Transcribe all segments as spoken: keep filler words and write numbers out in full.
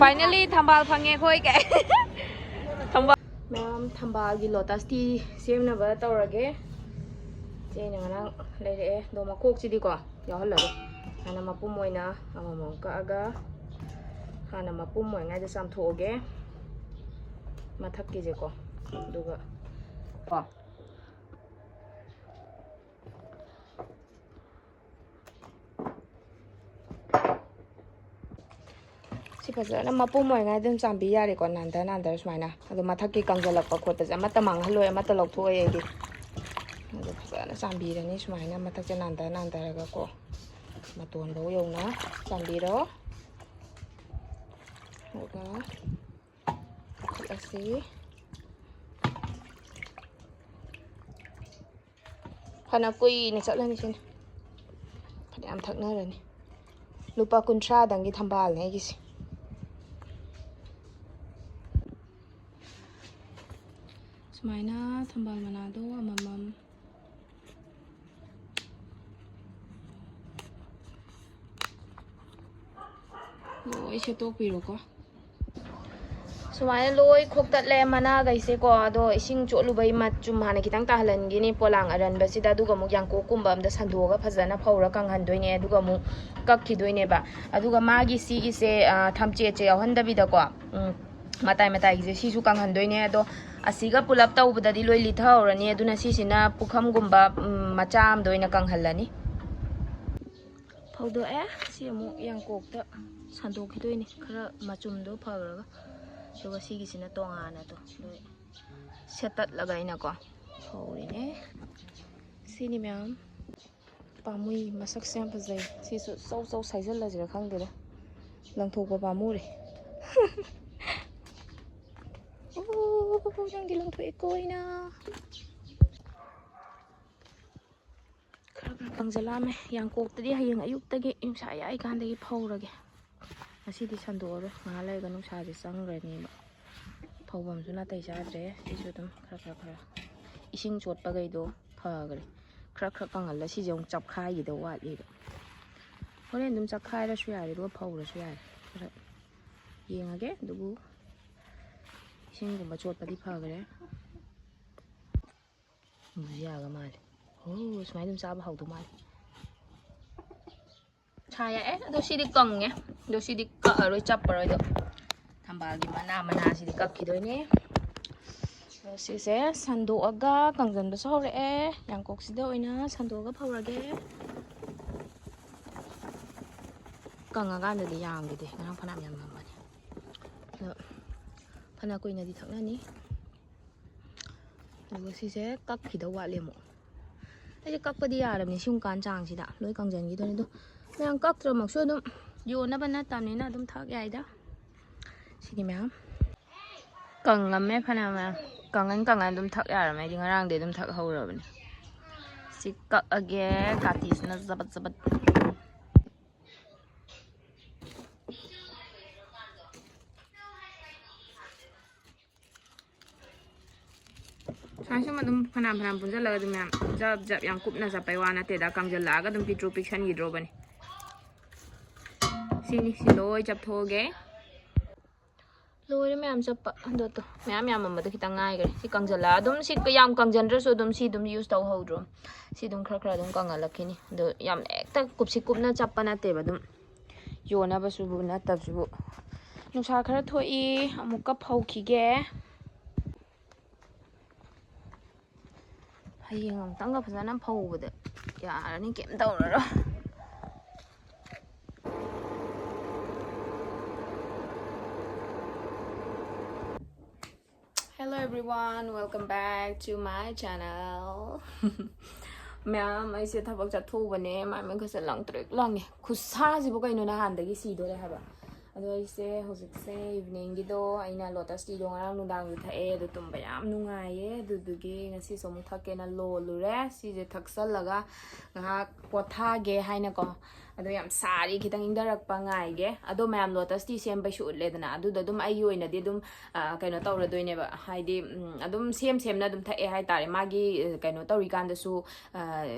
Finally ꯊꯝꯕꯥꯜ ꯐꯪꯉꯦ ꯑꯩꯈꯣꯏ ꯀꯩ꯫ ꯊꯝꯕꯥꯜ꯫ ꯃꯌꯥꯝ ꯊꯝꯕꯥꯜꯒꯤ lotus tea ꯁꯦꯝꯅꯕ ꯇꯧꯔꯒꯦ꯫ ꯏꯆꯦꯅ ꯉꯔꯥꯡ ꯂꯩꯔꯛꯑꯦ꯫ ꯑꯗꯣ ꯃꯈꯣꯛꯁꯤꯗꯤꯀꯣ ꯌꯥꯎꯍꯜꯂꯔꯣꯏ꯫ ꯍꯥꯟꯅ ꯃꯄꯨꯝ ꯑꯣꯏꯅ ꯑꯃꯃꯝ ꯀꯛꯑꯒ ꯍꯥꯟꯅ ꯃꯄꯨꯝ ꯑꯣꯏꯉꯩꯗ ꯆꯥꯝꯊꯣꯛꯑꯒꯦ꯫ ꯃꯊꯛꯀꯤꯁꯦꯀꯣ꯫ ꯑꯗꯨꯒ ꯀꯣ꯫ ꯁꯤ ꯐꯖꯅ ꯃꯄꯨꯝ ꯑꯣꯏꯔꯤꯉꯩꯗ ꯑꯗꯨꯝ ꯆꯥꯝꯕꯤ ꯌꯥꯔꯦꯀꯣ, ꯅꯥꯟꯊ ꯅꯥꯟꯊꯔ ꯁꯨꯃꯥꯏꯅ꯫ ꯑꯗꯣ ꯃꯊꯛꯀꯤ ꯀꯪꯁꯤꯜꯂꯛꯄ ꯈꯣꯠꯄꯁꯦ ꯑꯃꯠꯇ ꯃꯥꯡꯍꯜꯂꯣꯏ, ꯑꯃꯠꯇ ꯂꯧꯊꯣꯛꯑꯣꯏ ꯑꯩꯗꯤ꯫ ꯑꯗꯣ ꯐꯖꯅ ꯆꯥꯝꯕꯤꯔꯅꯤ ꯁꯨꯃꯥꯏꯅ, ꯃꯊꯛꯁꯦ ꯅꯥꯟꯊ ꯅꯥꯟꯊꯔꯒꯀꯣ, ꯃꯇꯣꯟꯐꯧ ꯌꯧꯅ ꯆꯥꯝꯕꯤꯔꯣ꯫ ꯑꯗꯨꯒ ꯀꯛꯊꯠꯂꯁꯤ꯫ ꯐꯅ ꯀꯨꯏꯅ ꯆꯠꯂꯅꯤ ꯁꯤꯅ꯫ ꯐꯅꯌꯥꯝ ꯊꯛꯅꯔꯅꯤ꯫ ꯂꯨꯄꯥ ꯀꯨꯟꯊ꯭ꯔꯥꯗꯪꯒꯤ ꯊꯝꯕꯥꯜꯅꯦ ꯑꯩꯒꯤꯁꯦ꯫ ꯁꯨꯃꯥꯏꯅ ꯊꯝꯕꯥꯜ ꯃꯅꯥꯗꯣ ꯑꯃꯃꯝ ꯂꯣꯏ ꯁꯦꯠꯇꯣꯛꯄꯤꯔꯣꯀꯣ꯫ ꯁꯨꯃꯥꯏꯅ ꯂꯣꯏ ꯈꯣꯛꯇꯠꯂꯦ ꯃꯅꯥꯈꯩꯁꯦꯀꯣ꯫ ꯑꯗꯣ ꯏꯁꯤꯡ ꯆꯣꯠꯂꯨꯕꯩ ꯃꯆꯨꯝ ꯍꯥꯟꯅ ꯈꯤꯇꯪ ꯇꯥꯍꯜꯍꯟꯈꯤꯅꯤ ꯄꯣꯂꯥꯡ ꯑꯔꯟꯕꯁꯤꯗ, ꯑꯗꯨꯒ ꯑꯃꯨꯛ ꯌꯥꯡꯀꯣꯛꯀꯨꯝꯕ ꯑꯝꯗ ꯁꯟꯗꯣꯛꯑꯒ ꯐꯖꯅ ꯐꯧꯔ ꯀꯪꯍꯟꯗꯣꯏꯅꯦ꯫ ꯑꯗꯨꯒ ꯑꯃꯨꯛ ꯀꯛꯈꯤꯗꯣꯏꯅꯦꯕ꯫ ꯑꯗꯨꯒ ꯃꯥꯒꯤ ꯁꯤꯒꯤꯁꯦ, ꯑ, ꯊꯝꯆꯦꯠꯁꯦ ꯌꯥꯎꯍꯟꯗꯕꯤꯗꯀꯣ, ꯎꯝ, ꯃꯇꯥꯏ ꯃꯇꯥꯏꯒꯤꯁꯦ ꯁꯤꯁꯨ ꯀꯪꯍꯟꯗꯣꯏꯅꯦ꯫ ꯑꯗꯣ ꯑꯁꯤꯒ ꯄꯨꯂꯞ ꯇꯧꯕꯗꯗꯤ ꯂꯣꯏ ꯂꯤꯊꯍꯧꯔꯅꯤ꯫ ꯑꯗꯨꯅ ꯁꯤꯁꯤꯅ ꯄꯨꯈꯝꯒꯨꯝꯕ, ꯎꯝ, ꯃꯆꯥ ꯑꯃꯗ ꯑꯣꯏꯅ ꯀꯪꯍꯜꯂꯅꯤ꯫ ꯐꯧꯗꯣꯛꯑꯦ꯫ ꯁꯤ ꯑꯃꯨꯛ ꯌꯥꯡꯀꯣꯛꯇ ꯁꯟꯗꯣꯛꯈꯤꯗꯣꯏꯅꯤ, ꯈꯔ ꯃꯆꯨꯝꯗꯣ ꯐꯈ꯭ꯔꯒ꯫ ꯑꯗꯨꯒ ꯁꯤꯒꯤꯁꯤꯅ ꯇꯣꯉꯥꯟꯅ ꯇꯣ ꯂꯣꯏ ꯁꯦꯠꯇꯠꯂꯒ ꯑꯩꯅꯀꯣ ꯐꯧꯔꯤꯅꯦ꯫ ꯁꯤꯅꯤ ꯃꯌꯥꯝ꯫ ꯄꯥꯝꯃꯨꯏ, ꯃꯁꯛꯁꯦ ꯌꯥꯝ ꯐꯖꯩ꯫ ꯁꯤꯁꯨ ꯆꯧ ꯆꯧ ꯁꯥꯏꯖꯜꯂꯁꯤꯔꯥ ꯈꯪꯗꯦꯗ, ꯂꯪꯊꯣꯛꯄ ꯄꯥꯝꯃꯨꯔꯦ꯫ ꯑꯣ, ꯅꯪꯗꯤ ꯂꯪꯊꯣꯛꯑꯦꯀꯣ ꯑꯩꯅ꯫ ꯈꯔ ꯈꯔ ꯀꯪꯖꯜꯂꯛꯑꯝꯃꯦ꯫ ꯌꯥꯡꯀꯣꯛꯇꯗꯤ ꯍꯌꯦꯡ ꯑꯌꯨꯛꯇꯒꯤ ꯅꯨꯡꯁꯥ ꯌꯥꯏꯀꯥꯟꯗꯒꯤ ꯐꯧꯔꯒꯦ꯫ ꯉꯁꯤꯗꯤ ꯁꯟꯗꯣꯛꯑꯔꯣꯏ, ꯉꯥꯏꯍꯥꯛ ꯂꯩꯔꯒ ꯅꯨꯡꯁꯥꯁꯦ ꯆꯪꯈ꯭ꯔꯅꯦꯕ꯫ ꯐꯧꯐꯝꯁꯨ ꯅꯥꯇꯩ ꯆꯥꯗ꯭ꯔꯦ꯫ ꯁꯤꯁꯨ ꯑꯗꯨꯝ ꯈꯔ ꯈꯔ ꯈꯔ ꯏꯁꯤꯡ ꯆꯣꯠꯄꯈꯩꯗꯣ ꯐꯈ꯭ꯔꯦ꯫ ꯈꯔ ꯈꯔ ꯀꯪꯍꯜꯂ ꯁꯤꯁꯦ ꯑꯃꯨꯛ ꯆꯞꯈꯥꯏꯈꯤꯗꯧ ꯋꯥꯠꯂꯤꯕ꯫ ꯍꯣꯔꯦꯟ ꯑꯗꯨꯝ ꯆꯞꯈꯥꯏꯔꯁꯨ ꯌꯥꯔꯦ, ꯑꯗꯨꯒ ꯐꯧꯔꯁꯨ ꯌꯥꯔꯦ꯫ ꯈꯔ ꯌꯦꯡꯉꯒꯦ꯫ ꯑꯗꯨꯕꯨ ꯏꯁꯤꯡꯒꯨꯝꯕ ꯆꯣꯠꯄꯗꯤ ꯐꯈ꯭ꯔꯦ꯫ ꯕꯨꯖꯤꯌꯥꯒ ꯃꯥꯜꯂꯦ꯫ ꯑꯣ, ꯁꯨꯃꯥꯏꯅ ꯑꯗꯨꯝ ꯆꯥꯕ ꯍꯥꯎꯗꯧ ꯃꯥꯜꯂꯦ꯫ ꯁꯥ ꯌꯥꯛꯑꯦ꯫ ꯑꯗꯣ ꯁꯤꯗꯤ ꯀꯪꯉꯦ꯫ ꯑꯗꯣ ꯁꯤꯗꯤ ꯀꯛꯑꯔꯣꯏ, ꯆꯞꯄꯔꯣꯏ꯫ ꯑꯗꯣ ꯊꯝꯕꯥꯜꯒꯤ ꯃꯅꯥ, ꯃꯅꯥꯁꯤꯗꯤ ꯀꯛꯈꯤꯗꯣꯏꯅꯦ꯫ ꯑꯗꯣ ꯁꯤꯁꯦ ꯁꯟꯗꯣꯛꯑꯒ ꯀꯪꯁꯤꯟꯕꯁꯨ ꯍꯧꯔꯛꯑꯦ꯫ ꯌꯥꯡꯀꯣꯛꯁꯤꯗ ꯑꯣꯏꯅ ꯁꯟꯗꯣꯛꯑꯒ ꯐꯧꯔꯒꯦ꯫ ꯀꯪꯉꯀꯥꯟꯗꯗꯤ ꯌꯥꯝꯈꯤꯗꯦ꯫ ꯉꯔꯥꯡ ꯐꯅꯌꯥꯝ ꯌꯥꯝꯃꯝꯕꯅꯦ꯫ ꯑꯗꯣ ꯐꯅ ꯀꯨꯏꯅꯗꯤ ꯊꯛꯅꯅꯤ꯫ ꯑꯗꯨꯒ ꯁꯤꯁꯦ ꯀꯛꯈꯤꯗꯧ ꯋꯥꯠꯂꯤ ꯑꯃꯨꯛ꯫ ꯑꯩꯁꯦ ꯀꯛꯄꯗꯤ ꯌꯥꯔꯕꯅꯤ ꯁꯤꯒꯨꯝ ꯀꯥꯟ ꯆꯥꯡꯁꯤꯗ ꯂꯣꯏ ꯀꯪꯁꯤꯟꯈꯤꯗꯣꯏꯅꯤ꯫ ꯑꯗꯣ ꯃꯌꯥꯝ ꯀꯛꯇ꯭ꯔꯃꯛꯁꯨ ꯑꯗꯨꯝ ꯌꯣꯟꯅꯕ ꯅꯠꯇꯕꯅꯤꯅ ꯑꯗꯨꯝ ꯊꯛ ꯌꯥꯏꯗ꯫ ꯁꯤꯗꯤ ꯃꯌꯥꯝ ꯀꯪꯉꯝꯃꯦ ꯐꯅꯌꯥꯝ꯫ ꯃꯌꯥꯝ ꯀꯪꯉꯟ ꯀꯪꯉꯟ ꯑꯗꯨꯝ ꯊꯛ ꯌꯥꯔꯝꯃꯦ꯫ ꯑꯩꯗꯤ ꯉꯔꯥꯡꯗꯤ ꯑꯗꯨꯝ ꯊꯛ ꯍꯧꯔꯕꯅꯦ꯫ ꯁꯤ ꯀꯛꯑꯒꯦ꯫ ꯀꯥꯇꯤꯁꯤꯅ ꯆꯕꯠ ꯆꯕꯠ꯫ ꯁꯨꯃꯥꯏꯅ ꯁꯨꯝ ꯑꯗꯨꯝ ꯐꯅꯌꯥꯝ ꯐꯅꯌꯥꯝ ꯄꯨꯟꯁꯤꯜꯂꯒ ꯑꯗꯨꯝ ꯃꯌꯥꯝ ꯖꯞ ꯖꯞ ꯌꯥꯝ ꯀꯨꯞꯅ ꯆꯞꯄꯩ ꯋꯥ ꯅꯠꯇꯦꯗ, ꯀꯪꯁꯤꯜꯂꯛꯑꯒ ꯑꯗꯨꯝ ꯄꯤꯛꯇ꯭ꯔꯨ ꯄꯤꯛꯁꯟꯈꯤꯗ꯭ꯔꯣꯕꯅꯤ꯫ ꯁꯤꯅꯤ, ꯁꯤ ꯂꯣꯏ ꯆꯞꯊꯣꯛꯑꯒꯦ꯫ ꯂꯣꯏꯔꯦ ꯃꯌꯥꯝ ꯆꯞꯄ꯫ ꯑꯗꯣ ꯇꯣ, ꯃꯌꯥꯝ ꯌꯥꯝꯃꯝꯕꯗꯣ ꯈꯤꯇꯪ ꯉꯥꯏꯈ꯭ꯔꯦ꯫ ꯁꯤ ꯀꯪꯁꯤꯜꯂꯛꯑ ꯑꯗꯨꯝ, ꯁꯤ ꯌꯥꯝ ꯀꯪꯁꯤꯟꯗ꯭ꯔꯁꯨ ꯑꯗꯨꯝ ꯁꯤ ꯑꯗꯨꯝ ꯌꯨꯁ ꯇꯧꯍꯧꯗ꯭ꯔꯣ꯫ ꯁꯤ ꯑꯗꯨꯝ ꯈꯔ ꯈꯔ ꯑꯗꯨꯝ ꯀꯪꯍꯜꯂꯛꯈꯤꯅꯤ꯫ ꯑꯗꯣ ꯌꯥꯝ ꯍꯦꯛꯇ ꯀꯨꯞꯁꯤ ꯀꯨꯞꯅ ꯆꯞꯄ ꯅꯠꯇꯦꯕ, ꯑꯗꯨꯝ ꯌꯣꯟꯅꯕꯁꯨꯕꯨ ꯅꯠꯇꯕꯁꯤꯕꯨ꯫ ꯅꯨꯡꯁꯥ ꯈꯔ ꯊꯣꯛꯏ, ꯑꯃꯨꯛꯀ ꯐꯧꯈꯤꯒꯦ꯫ ꯍꯌꯦꯡ ꯑꯃꯨꯛꯇꯪꯒ ꯐꯖꯅ ꯐꯧꯕꯗ ꯌꯥꯔꯅꯤ, ꯀꯩꯝ ꯇꯧꯔꯔꯣꯏ꯫ Hello everyone, welcome back to my channel. ꯃꯌꯥꯝ, ꯑꯩꯁꯦ ꯊꯕꯛ ꯆꯠꯊꯣꯛꯎꯕꯅꯦ, ꯃꯥꯏ ꯃꯈꯩꯁꯦ ꯂꯪꯇ꯭ꯔꯤꯛ ꯂꯪꯉꯦ꯫ ꯈꯨꯠꯁꯥꯁꯤꯕꯨ ꯀꯩꯅꯣ, ꯅꯍꯥꯟꯗꯒꯤ ꯁꯤꯗꯣꯔꯦ ꯍꯥꯏꯕ꯫ ꯑꯗꯣ ꯑꯩꯁꯦ ꯍꯧꯖꯤꯛꯁꯦ ꯏꯚꯤꯅꯤꯡꯒꯤꯗꯣ ꯑꯩꯅ ꯂꯣꯇꯁ ꯇꯤꯗꯣ ꯉꯔꯥꯡ ꯅꯨꯡꯗꯥꯡꯁꯨ ꯊꯛꯑꯦ, ꯑꯗꯣ ꯇꯨꯝꯕ ꯌꯥꯝ ꯅꯨꯡꯉꯥꯏꯌꯦ꯫ ꯑꯗꯨꯗꯨꯒꯤ ꯉꯁꯤꯁꯨ ꯑꯃꯨꯛ ꯊꯛꯀꯦꯅ ꯂꯣꯜꯂꯨꯔꯦ꯫ ꯁꯤꯁꯦ ꯊꯛꯆꯜꯂꯒ ꯉꯥꯏꯍꯥꯛ ꯄꯣꯊꯥꯒꯦ ꯍꯥꯏꯅꯀꯣ꯫ ꯑꯗꯣ ꯌꯥꯝ ꯁꯥꯔꯤ, ꯈꯤꯇꯪ ꯏꯪꯊꯔꯛꯄ ꯉꯥꯏꯒꯦ꯫ ꯑꯗꯣ ꯃꯌꯥꯝ ꯂꯣꯇꯁ ꯇꯤ ꯁꯦꯝꯕꯩꯁꯨ ꯎꯠꯂꯦꯗꯅ, ꯑꯗꯨꯗꯣ ꯑꯗꯨꯝ ꯑꯩꯒꯤ ꯑꯣꯏꯅꯗꯤ ꯑꯗꯨꯝ ꯑ, ꯀꯩꯅꯣ ꯇꯧꯔꯗꯣꯏꯅꯦꯕ, ꯍꯥꯏꯗꯤ ꯎꯝ, ꯑꯗꯨꯝ ꯁꯦꯝ ꯁꯦꯝꯅ ꯑꯗꯨꯝ ꯊꯛꯑꯦ ꯍꯥꯏꯇꯥꯔꯦ꯫ ꯃꯥꯒꯤ ꯑ, ꯀꯩꯅꯣ ꯇꯧꯔꯤꯀꯥꯟꯗꯁꯨ ꯑ,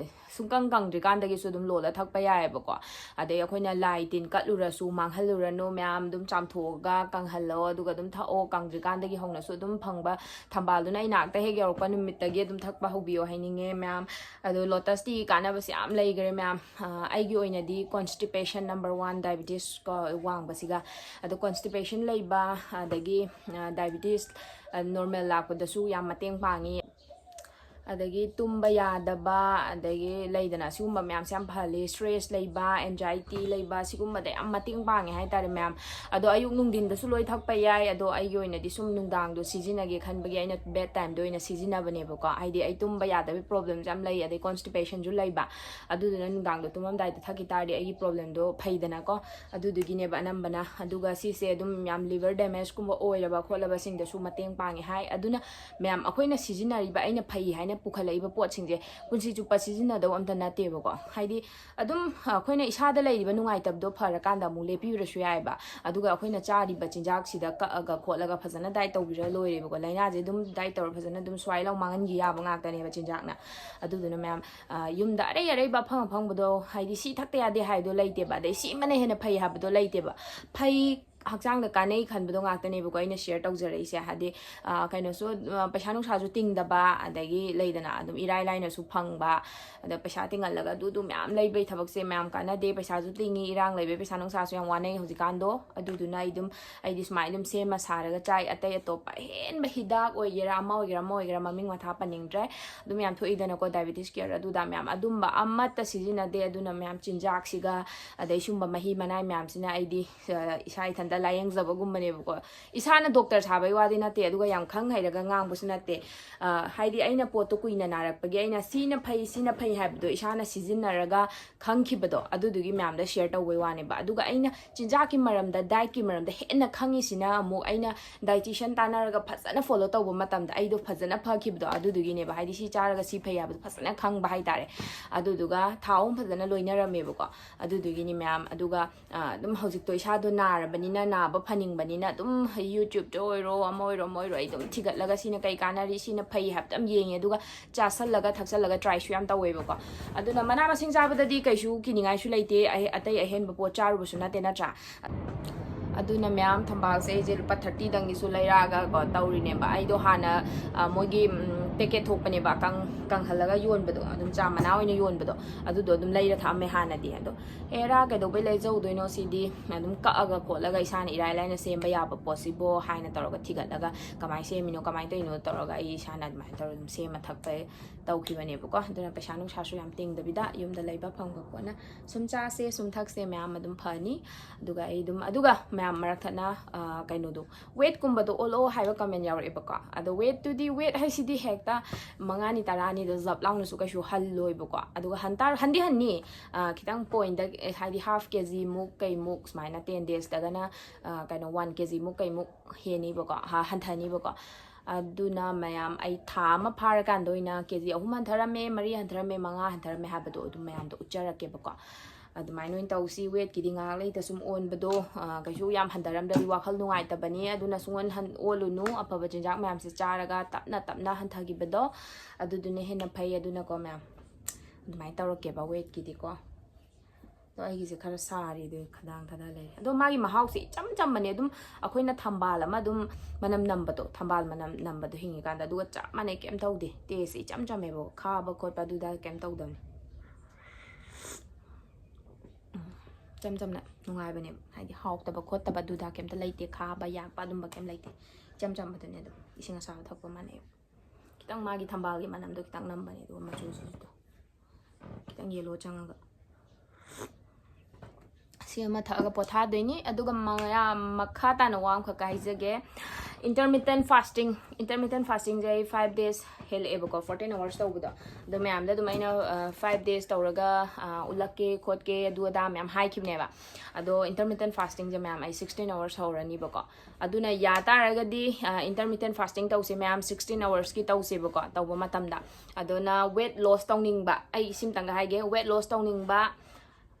ꯁꯨꯡꯀꯪ ꯀꯪꯗ꯭ꯔꯤꯀꯥꯟꯗꯒꯤꯁꯨ ꯑꯗꯨꯝ ꯂꯣꯜꯂ ꯊꯛꯄ ꯌꯥꯏꯑꯕꯀꯣ꯫ ꯑꯗꯩ ꯑꯩꯈꯣꯏꯅ ꯂꯥꯏ ꯇꯤꯟ ꯀꯠꯂꯨꯔꯁꯨ ꯃꯥꯡꯍꯜꯂꯨꯔꯅꯨ ꯃꯌꯥꯝ, ꯑꯗꯨꯝ ꯆꯥꯝꯊꯣꯛꯑꯒ ꯀꯪꯍꯜꯂꯣ, ꯑꯗꯨꯒ ꯑꯗꯨꯝ ꯊꯛꯑꯣ꯫ ꯀꯪꯗ꯭ꯔꯤꯀꯥꯟꯗꯒꯤ ꯍꯧꯅꯁꯨ ꯑꯗꯨꯝ ꯐꯪꯕ ꯊꯝꯕꯥꯜꯗꯨꯅ ꯑꯩ ꯅꯥꯛꯇ ꯍꯦꯛ ꯌꯧꯔꯛꯄ ꯅꯨꯃꯤꯠꯇꯒꯤ ꯑꯗꯨꯝ ꯊꯛꯄ ꯍꯧꯕꯤꯌꯣ ꯍꯥꯏꯅꯤꯡꯉꯦ ꯃꯌꯥꯝ꯫ ꯑꯗꯣ ꯂꯣꯇꯁ ꯇꯤ ꯀꯥꯟꯅꯕꯁꯦ ꯌꯥꯝ ꯂꯩꯈ꯭ꯔꯦ ꯃꯌꯥꯝ꯫ ꯑ, ꯑꯩꯒꯤ ꯑꯣꯏꯅꯗꯤ constipation number one, diabetes ꯀꯣ, ꯋꯥꯡꯕꯁꯤꯒ꯫ ꯑꯗꯣ constipation ꯂꯩꯕ, ꯑꯗꯒꯤ diabetes normal ꯂꯥꯛꯄꯗꯁꯨ ꯌꯥꯝ ꯃꯇꯦꯡ ꯄꯥꯡꯉꯤ꯫ ꯑꯗꯒꯤ ꯇꯨꯝꯕ ꯌꯥꯗꯕ, ꯑꯗꯒꯤ ꯂꯩꯗꯅ, ꯁꯤꯒꯨꯝꯕ ꯃꯌꯥꯝꯁꯦ ꯌꯥꯝ ꯐꯍꯜꯂꯤ꯫ Stress ꯂꯩꯕ, anxiety ꯂꯩꯕ, ꯁꯤꯒꯨꯝꯕꯗ ꯌꯥꯝ ꯃꯇꯦꯡ ꯄꯥꯡꯉꯦ ꯍꯥꯏꯇꯥꯔꯦ ꯃꯌꯥꯝ꯫ ꯑꯗꯣ ꯑꯌꯨꯛ ꯅꯨꯡꯊꯤꯟꯗꯁꯨ ꯂꯣꯏ ꯊꯛꯄ ꯌꯥꯏ, ꯑꯗꯣ ꯑꯩꯒꯤ ꯑꯣꯏꯅꯗꯤ ꯁꯨꯝ ꯅꯨꯡꯗꯥꯡꯗꯣ ꯁꯤꯖꯤꯟꯅꯒꯦ ꯈꯟꯕꯒꯤ ꯑꯩꯅ bed time ꯗ ꯑꯣꯏꯅ ꯁꯤꯖꯤꯟꯅꯕꯅꯦꯕꯀꯣ꯫ ꯍꯥꯏꯗꯤ ꯑꯩ ꯇꯨꯝꯕ ꯌꯥꯗꯕꯒꯤ problem ꯁꯨ ꯌꯥꯝ ꯂꯩ, ꯑꯗꯩ constipation ꯁꯨ ꯂꯩꯕ, ꯑꯗꯨꯗꯨꯅ ꯅꯨꯡꯗꯥꯡꯗꯣ ꯇꯨꯝꯃꯝꯗꯥꯏꯗ ꯊꯛꯈꯤ ꯇꯥꯔꯗꯤ ꯑꯩꯒꯤ problem ꯗꯣ ꯐꯩꯗꯅꯀꯣ꯫ ꯑꯗꯨꯗꯨꯒꯤꯅꯦꯕ ꯑꯅꯝꯕꯅ꯫ ꯑꯗꯨꯒ ꯁꯤꯁꯦ ꯑꯗꯨꯝ ꯌꯥꯝ liver damage ꯀꯨꯝꯕ ꯑꯣꯏꯔꯕ ꯈꯣꯠꯂꯕꯁꯤꯡꯗꯁꯨ ꯃꯇꯦꯡ ꯄꯥꯡꯉꯦ ꯍꯥꯏ꯫ ꯑꯗꯨꯅ ꯃꯌꯥꯝ, ꯑꯩꯈꯣꯏꯅ ꯁꯤꯖꯤꯟꯅꯔꯤꯕ, ꯑꯩꯅ ꯐꯩ ꯍꯥꯏꯅ ꯄꯨꯈꯠꯂꯛꯏꯕ ꯄꯣꯠꯁꯤꯡꯁꯦ ꯄꯨꯟꯁꯤ ꯆꯨꯞꯄ ꯁꯤꯖꯤꯟꯅꯗꯧ ꯑꯝꯇ ꯅꯠꯇꯦꯕꯀꯣ꯫ ꯍꯥꯏꯗꯤ ꯑꯗꯨꯝ ꯑꯩꯈꯣꯏꯅ ꯏꯁꯥꯗ ꯂꯩꯔꯤꯕ ꯅꯨꯡꯉꯥꯏꯇꯕꯗꯣ ꯐꯔꯀꯥꯟꯗ ꯑꯃꯨꯛ ꯂꯦꯞꯄꯤꯔꯁꯨ ꯌꯥꯏꯑꯕ꯫ ꯑꯗꯨꯒ ꯑꯩꯈꯣꯏꯅ ꯆꯥꯔꯤꯕ ꯆꯤꯟꯖꯥꯛꯁꯤꯗ ꯀꯛꯑꯒ ꯈꯣꯠꯂꯒ ꯐꯖꯅ diet ꯇꯧꯕꯤꯔ ꯂꯣꯏꯔꯦꯕꯀꯣ꯫ ꯂꯥꯏꯅꯥꯁꯦ ꯑꯗꯨꯝ diet ꯇꯧꯔ ꯐꯖꯅ ꯑꯗꯨꯝ ꯁ꯭ꯋꯥꯏ ꯂꯥꯎ ꯃꯥꯡꯍꯟꯈꯤ ꯌꯥꯕ ꯉꯥꯛꯇꯅꯦꯕ ꯆꯤꯟꯖꯥꯛꯅ꯫ ꯑꯗꯨꯗꯨꯅ ꯃꯌꯥꯝ, ꯑ, ꯌꯨꯝꯗ ꯑꯔꯩ ꯑꯔꯩꯕ ꯑꯐꯪ ꯑꯐꯪꯕꯗꯣ, ꯍꯥꯏꯗꯤ ꯁꯤ ꯊꯛꯇ ꯌꯥꯗꯦ ꯍꯥꯏꯗꯣ ꯂꯩꯇꯦꯕ, ꯑꯗꯩ ꯁꯤꯃꯅ ꯍꯦꯟꯅ ꯐꯩ ꯍꯥꯏꯕꯗꯣ ꯂꯩꯇꯦꯕ꯫ ꯐꯩ, ꯍꯛꯆꯥꯡꯗ ꯀꯥꯟꯅꯩ ꯈꯟꯕꯗꯣ ꯉꯥꯛꯇꯅꯦꯕꯀꯣ ꯑꯩꯅ share ꯇꯧꯖꯔꯛꯏꯁꯦ꯫ ꯍꯥꯏꯗꯤ, ꯑ, ꯀꯩꯅꯣꯁꯨ, ꯑ, ꯄꯩꯁꯥ ꯅꯨꯡꯁꯥꯁꯨ ꯇꯤꯡꯗꯕ, ꯑꯗꯒꯤ ꯂꯩꯗꯅ, ꯑꯗꯨꯝ ꯏꯔꯥꯏ ꯂꯥꯏꯅꯁꯨ ꯐꯪꯕ꯫ ꯑꯗ ꯄꯩꯁꯥ ꯇꯤꯡꯍꯜꯂꯒ ꯑꯗꯨꯗꯨ ꯃꯌꯥꯝ ꯂꯩꯕꯩ ꯊꯕꯛꯁꯦ ꯃꯌꯥꯝ ꯀꯥꯟꯅꯗꯦ꯫ ꯄꯩꯁꯥꯁꯨ ꯇꯤꯡꯉꯤ, ꯏꯔꯥꯡ ꯂꯩꯕꯩ ꯄꯩꯁꯥ ꯅꯨꯡꯁꯥꯁꯨ ꯌꯥꯝ ꯋꯥꯅꯩ ꯍꯧꯖꯤꯛꯀꯥꯟꯗꯣ꯫ ꯑꯗꯨꯗꯨꯅ ꯑꯩ ꯑꯗꯨꯝ, ꯑꯩꯗꯤ ꯁꯨꯃꯥꯏꯅ ꯑꯗꯨꯝ ꯁꯦꯝꯃ ꯁꯥꯔꯒ ꯆꯥꯏ꯫ ꯑꯇꯩ ꯑꯇꯣꯞꯄ ꯑꯍꯦꯟꯕ ꯍꯤꯗꯥꯛ ꯑꯣꯏꯒꯦꯔꯥ, ꯑꯃ ꯑꯣꯏꯒꯦꯔꯥ, ꯑꯃ ꯑꯣꯏꯒꯦꯔꯥ, ꯃꯃꯤꯡ ꯃꯊꯥ ꯄꯟꯅꯤꯡꯗ꯭ꯔꯦ꯫ ꯑꯗꯨꯝ ꯌꯥꯝ ꯊꯣꯛꯏꯗꯅꯀꯣ, diabetes care ꯑꯗꯨꯗ ꯃꯌꯥꯝ, ꯑꯗꯨꯝꯕ ꯑꯃꯠꯇ ꯁꯤꯖꯤꯟꯅꯗꯦ꯫ ꯑꯗꯨꯅ ꯃꯌꯥꯝ ꯆꯤꯟꯖꯥꯛꯁꯤꯒ ꯑꯗꯩ ꯁꯨꯝꯕ ꯃꯍꯤ ꯃꯅꯥꯏ ꯃꯌꯥꯝꯁꯤꯅ ꯑꯩꯗꯤ, ꯑ, ꯏꯁꯥ ꯏꯊꯟꯇ ꯂꯥꯏꯌꯦꯡꯖꯕꯒꯨꯝꯕꯅꯦꯕꯀꯣ꯫ ꯏꯁꯥꯅ ꯗꯣꯛꯇꯔ ꯁꯥꯕꯩ ꯋꯥꯗꯤ ꯅꯠꯇꯦ, ꯑꯗꯨꯒ ꯌꯥꯝ ꯈꯪ ꯍꯩꯔꯒ ꯉꯥꯡꯕꯁꯨ ꯅꯠꯇꯦ꯫ ꯑ, ꯍꯥꯏꯗꯤ ꯑꯩꯅ ꯄꯣꯠꯇꯣ ꯀꯨꯏꯅ ꯅꯥꯔꯛꯄꯒꯤ ꯑꯩꯅ ꯁꯤꯅ ꯐꯩ, ꯁꯤꯅ ꯐꯩ ꯍꯥꯏꯕꯗꯣ ꯏꯁꯥꯅ ꯁꯤꯖꯤꯟꯅꯔꯒ ꯈꯪꯈꯤꯕꯗꯣ, ꯑꯗꯨꯗꯨꯒꯤ ꯃꯌꯥꯝꯗ ꯁꯤꯌꯔ ꯇꯧꯕꯩ ꯋꯥꯅꯦꯕ꯫ ꯑꯗꯨꯒ ꯑꯩꯅ ꯆꯤꯟꯖꯥꯛꯀꯤ ꯃꯔꯝꯗ, ꯗꯥꯏꯠꯀꯤ ꯃꯔꯝꯗ ꯍꯦꯟꯅ ꯈꯪꯉꯤꯁꯤꯅ ꯑꯃꯨꯛ ꯑꯩꯅ ꯗꯥꯏꯇꯤꯁꯤꯌꯟ ꯇꯥꯟꯅꯔꯒ ꯐꯖꯅ ꯐꯣꯂꯣ ꯇꯧꯕ ꯃꯇꯝꯗ ꯑꯩꯗꯣ ꯐꯖꯅ ꯐꯈꯤꯕꯗꯣ, ꯑꯗꯨꯗꯨꯒꯤꯅꯦꯕ꯫ ꯍꯥꯏꯗꯤ ꯁꯤ ꯆꯥꯔꯒ ꯁꯤ ꯐꯩ ꯍꯥꯏꯕꯗꯣ ꯐꯖꯅ ꯈꯪꯕ ꯍꯥꯏꯇꯥꯔꯦ꯫ ꯑꯗꯨꯗꯨꯒ ꯊꯥꯎ ꯑꯃ ꯐꯖꯅ ꯂꯣꯏꯅꯔꯝꯃꯦꯕꯀꯣ꯫ ꯑꯗꯨꯗꯨꯒꯤꯅꯤ ꯃꯌꯥꯝ꯫ ꯑꯗꯨꯒ, ꯑ, ꯑꯗꯨꯝ ꯍꯧꯖꯤꯛꯇꯣ ꯏꯁꯥꯗꯣ ꯅꯥꯔꯕꯅꯤꯅ, ꯅꯥꯕ ꯐꯅꯤꯡꯕꯅꯤꯅ ꯑꯗꯨꯝ YouTubeꯇ ꯑꯣꯏꯔꯣ, ꯑꯃ ꯑꯣꯏꯔꯣ, ꯑꯃ ꯑꯣꯏꯔꯣ, ꯑꯩ ꯑꯗꯨꯝ ꯊꯤꯒꯠꯂꯒ ꯁꯤꯅ ꯀꯩ ꯀꯥꯟꯅꯔꯤ, ꯁꯤꯅ ꯐꯩ ꯍꯥꯏꯕꯗꯣ ꯌꯥꯝ ꯌꯦꯡꯉꯦ꯫ ꯑꯗꯨꯒ ꯆꯥꯁꯜꯂꯒ ꯊꯛꯆꯜꯂꯒ ꯇ꯭ꯔꯥꯏꯁꯨ ꯌꯥꯝ ꯇꯧꯋꯦꯕꯀꯣ꯫ ꯑꯗꯨꯅ ꯃꯅꯥ ꯃꯁꯤꯡ ꯆꯥꯕꯗꯗꯤ ꯀꯩꯁꯨ ꯀꯤꯅꯤꯡꯉꯥꯏꯁꯨ ꯂꯩꯇꯦ, ꯑꯍꯦ-, ꯑꯇꯩ ꯑꯍꯦꯟꯕ ꯄꯣꯠ ꯆꯥꯔꯨꯕꯁꯨ ꯅꯠꯇꯦ, ꯅꯠꯇ꯭ꯔꯥ? ꯑꯗꯨꯅ ꯃꯌꯥꯝ, ꯊꯝꯕꯥꯜꯁꯦ ꯑꯩꯁꯦ ꯂꯨꯄꯥ thirtyꯗꯪꯒꯤꯁꯨ ꯂꯩꯔꯛꯑꯒ ꯀꯣ ꯇꯧꯔꯤꯅꯦꯕ꯫ ꯑꯩꯗꯣ ꯍꯥꯟꯅ, ꯑ, ꯃꯣꯏꯒꯤ, ꯎꯝ, ꯄꯦꯀꯦꯠ ꯊꯣꯛꯄꯅꯦꯕ, ꯀꯪ-, ꯀꯪꯍꯜꯂꯒ ꯌꯣꯟꯕꯗꯣ, ꯑꯗꯨꯝ ꯆꯥ ꯃꯅꯥ ꯑꯣꯏꯅ ꯌꯣꯟꯕꯗꯣ, ꯑꯗꯨꯗꯣ ꯑꯗꯨꯝ ꯂꯩꯔ ꯊꯛꯑꯝꯃꯦ ꯍꯥꯟꯅꯗꯤ꯫ ꯑꯗꯣ ꯍꯦꯔꯥ, ꯀꯩꯗꯧꯕꯩ ꯂꯩꯖꯧꯗꯣꯏꯅꯣ ꯁꯤꯗꯤ? ꯑꯗꯨꯝ ꯀꯛꯑꯒ ꯈꯣꯠꯂꯒ ꯏꯁꯥꯅ ꯏꯔꯥꯏ ꯂꯥꯏꯅ ꯁꯦꯝꯕ ꯌꯥꯕ ꯄꯣꯠꯁꯤꯕꯣ ꯍꯥꯏꯅ ꯇꯧꯔꯒ ꯊꯤꯒꯠꯂꯒ, ꯀꯃꯥꯏꯅ ꯁꯦꯝꯃꯤꯅꯣ, ꯀꯃꯥꯏꯅ ꯇꯧꯔꯤꯅꯣ ꯇꯧꯔꯒ ꯑꯩ ꯏꯁꯥꯅ ꯑꯗꯨꯃꯥꯏꯅ ꯇꯧꯔꯒ ꯑꯗꯨꯝ ꯁꯦꯝꯃ ꯊꯛꯄ ꯇꯧꯈꯤꯕꯅꯦꯕꯀꯣ꯫ ꯑꯗꯨꯅ ꯄꯩꯁꯥ ꯅꯨꯡꯁꯥꯁꯨ ꯌꯥꯝ ꯇꯤꯡꯗꯕꯤꯗ ꯌꯨꯝꯗ ꯂꯩꯕ ꯐꯪꯕ ꯄꯣꯠꯅ ꯁꯨꯝ ꯆꯥꯁꯦ, ꯁꯨꯝ ꯊꯛꯁꯦ, ꯃꯌꯥꯝ ꯑꯗꯨꯝ ꯐꯅꯤ꯫ ꯑꯗꯨꯒ ꯑꯩ ꯑꯗꯨꯝ, ꯑꯗꯨꯒ ꯃꯌꯥꯝ ꯃꯔꯛ ꯊꯠꯅ, ꯑ, ꯀꯩꯅꯣꯗꯣ, ꯋꯦꯠꯀꯨꯝꯕꯗꯣ ꯑꯣꯜꯂꯛꯑꯣ ꯍꯥꯏꯕ ꯀꯃꯦꯟ ꯌꯥꯎꯔꯛꯑꯦꯕꯀꯣ꯫ ꯑꯗꯣ ꯋꯦꯠꯇꯨꯗꯤ, ꯋꯦꯠ ꯍꯥꯏꯁꯤꯗꯤ ꯍꯦꯛꯇ ꯃꯉꯥꯅꯤ ꯇꯔꯥꯅꯤꯗ ꯖꯞ ꯂꯥꯎꯅꯁꯨ ꯀꯩꯁꯨ ꯍꯜꯂꯣꯏꯕꯀꯣ꯫ ꯑꯗꯨꯒ ꯍꯟꯇꯥꯔ-, ꯍꯟꯗꯤ ꯍꯟꯅꯤ, ꯑ, ꯈꯤꯇꯪ ꯄꯣꯏꯟꯗ, ꯑ, ꯍꯥꯏꯗꯤ half kg ꯃꯨꯛ ꯀꯩꯃꯨꯛ ꯁꯨꯃꯥꯏꯅ ten daysꯇꯒꯅ, ꯑ, ꯀꯩꯅꯣ, one kg ꯃꯨꯛ ꯀꯩꯃꯨꯛ ꯍꯦꯟꯅꯤꯕꯀꯣ, ꯍ-, ꯍꯟꯊꯅꯤꯕꯀꯣ꯫ ꯑꯗꯨꯅ ꯃꯌꯥꯝ, ꯑꯩ ꯊꯥ ꯑꯃ ꯐꯥꯔꯀꯥꯟꯗ ꯑꯣꯏꯅ ꯀꯦꯖꯤ ꯑꯍꯨꯝ ꯍꯟꯊꯔꯝꯃꯦ, ꯃꯔꯤ ꯍꯟꯊꯔꯝꯃꯦ, ꯃꯉꯥ ꯍꯟꯊꯔꯝꯃꯦ ꯍꯥꯏꯕꯗꯣ ꯑꯗꯨꯝ ꯃꯌꯥꯝꯗ ꯎꯠꯆꯔꯛꯀꯦꯕꯀꯣ꯫ ꯑꯗꯨꯃꯥꯏꯅ ꯑꯣꯏꯅ ꯇꯧꯁꯤ꯫ ꯋꯦꯠꯀꯤꯗꯤ ꯉꯥꯏꯍꯥꯛ ꯂꯩꯇ ꯁꯨꯝ ꯑꯣꯟꯕꯗꯣ, ꯑ, ꯀꯩꯁꯨ ꯌꯥꯝ ꯍꯟꯊꯔꯝꯗ꯭ꯔꯗꯤ ꯋꯥꯈꯜ ꯅꯨꯡꯉꯥꯏꯇꯕꯅꯤ꯫ ꯑꯗꯨꯅ ꯁꯨꯡꯑꯣꯟ ꯍꯟ-, ꯑꯣꯜꯂꯨꯅꯨ꯫ ꯑꯐꯕ ꯆꯤꯟꯖꯥꯛ ꯃꯌꯥꯝꯁꯦ ꯆꯥꯔꯒ ꯇꯞꯅ ꯇꯞꯅ ꯍꯟꯊꯈꯤꯕꯗꯣ, ꯑꯗꯨꯗꯨꯅ ꯍꯦꯟꯅ ꯐꯩ꯫ ꯑꯗꯨꯅꯀꯣ ꯃꯌꯥꯝ, ꯑꯗꯨꯃꯥꯏꯅ ꯇꯧꯔꯛꯀꯦꯕ ꯋꯦꯠꯀꯤꯗꯤꯀꯣ꯫ ꯑꯗꯣ ꯑꯩꯒꯤꯁꯦ ꯈꯔ ꯁꯥꯔꯤ, ꯑꯗꯨ ꯈꯗꯥꯡ ꯊꯥꯗ ꯂꯩꯔꯦ꯫ ꯑꯗꯣ ꯃꯥꯒꯤ ꯃꯍꯥꯎꯁꯦ ꯏꯆꯝ ꯆꯝꯕꯅꯦ꯫ ꯑꯗꯨꯝ ꯑꯩꯈꯣꯏꯅ ꯊꯝꯕꯥꯜ ꯑꯃ ꯑꯗꯨꯝ ꯃꯅꯝ ꯅꯝꯕꯗꯣ, ꯊꯝꯕꯥꯜ ꯃꯅꯝ ꯅꯝꯕꯗꯣ ꯍꯤꯡꯉꯤꯀꯥꯟꯗ, ꯑꯗꯨꯒ ꯆꯞ ꯃꯥꯟꯅꯩ, ꯀꯩꯝ ꯇꯧꯗꯦ꯫ ꯇꯦꯁꯁꯦ ꯏꯆꯝ ꯆꯝꯃꯦꯕ, ꯈꯥꯕ ꯈꯣꯠꯄ ꯑꯗꯨꯗ ꯀꯩꯝ ꯇꯧꯗꯕꯅꯦ꯫ ꯎꯝ, ꯏꯆꯝ ꯆꯝꯅ ꯅꯨꯡꯉꯥꯏꯕꯅꯦꯕ꯫ ꯍꯥꯏꯗꯤ ꯍꯥꯎꯇꯕ ꯈꯣꯠꯇꯕ ꯑꯗꯨꯗ ꯀꯩꯝꯇ ꯂꯩꯇꯦ, ꯈꯥꯕ ꯌꯥꯛꯄ ꯑꯗꯨꯝꯕ ꯀꯩꯝ ꯂꯩꯇꯦ꯫ ꯏꯆꯝ ꯆꯝꯕꯗꯨꯅꯦ ꯑꯗꯨꯝ, ꯏꯁꯤꯡ ꯑꯁꯥꯕ ꯊꯛꯄ ꯃꯥꯟꯅꯩ꯫ ꯈꯤꯇꯪ ꯃꯥꯒꯤ ꯊꯝꯕꯥꯜꯒꯤ ꯃꯅꯝꯗꯣ ꯈꯤꯇꯪ ꯅꯝꯕꯅꯦ, ꯑꯗꯨꯒ ꯃꯆꯨꯁꯤꯁꯨ ꯈꯤꯇꯪ ꯌꯦꯂꯣ ꯆꯪꯉꯒ꯫ ꯑꯃ ꯊꯛꯑꯒ ꯄꯣꯊꯥꯗꯣꯏꯅꯤ꯫ ꯑꯗꯨꯒ ꯃꯌꯥꯝ ꯃꯈꯥ ꯇꯥꯅ ꯋꯥ ꯑꯃꯈꯛꯀ ꯍꯥꯏꯖꯒꯦ꯫ Intermittent fasting, intermittent fasting ꯁꯦ ꯑꯩ five days ꯍꯦꯜꯂꯛꯑꯦꯕꯀꯣ, fourteen hours ꯇꯧꯕꯗꯣ꯫ ꯑꯗꯣ ꯃꯌꯥꯝꯗ ꯑꯗꯨꯝ ꯑꯩꯅ ꯐꯥꯏꯚ ꯗꯦꯖ ꯇꯧꯔꯒ ꯎꯠꯂꯛꯀꯦ ꯈꯣꯠꯀꯦ ꯑꯗꯨ ꯑꯗꯥ ꯃꯌꯥꯝ ꯍꯥꯏꯈꯤꯕꯅꯦꯕ꯫ ꯑꯗꯣ intermittent fasting ꯁꯦ ꯃꯌꯥꯝ ꯑꯩ sixteen hours ꯍꯧꯔꯅꯤꯕꯀꯣ꯫ ꯑꯗꯨꯅ ꯌꯥ ꯇꯥꯔꯒꯗꯤ intermittent fasting ꯇꯧꯁꯦ ꯃꯌꯥꯝ, sixteen hours ꯀꯤ ꯇꯧꯁꯦꯕꯀꯣ ꯇꯧꯕ ꯃꯇꯝꯗ꯫ ꯑꯗꯨꯅ weight loss ꯇꯧꯅꯤꯡꯕ, ꯑꯩ ꯁꯤꯝꯇꯪꯒ ꯍꯥꯏꯒꯦ, weight loss ꯇꯧꯅꯤꯡꯕ,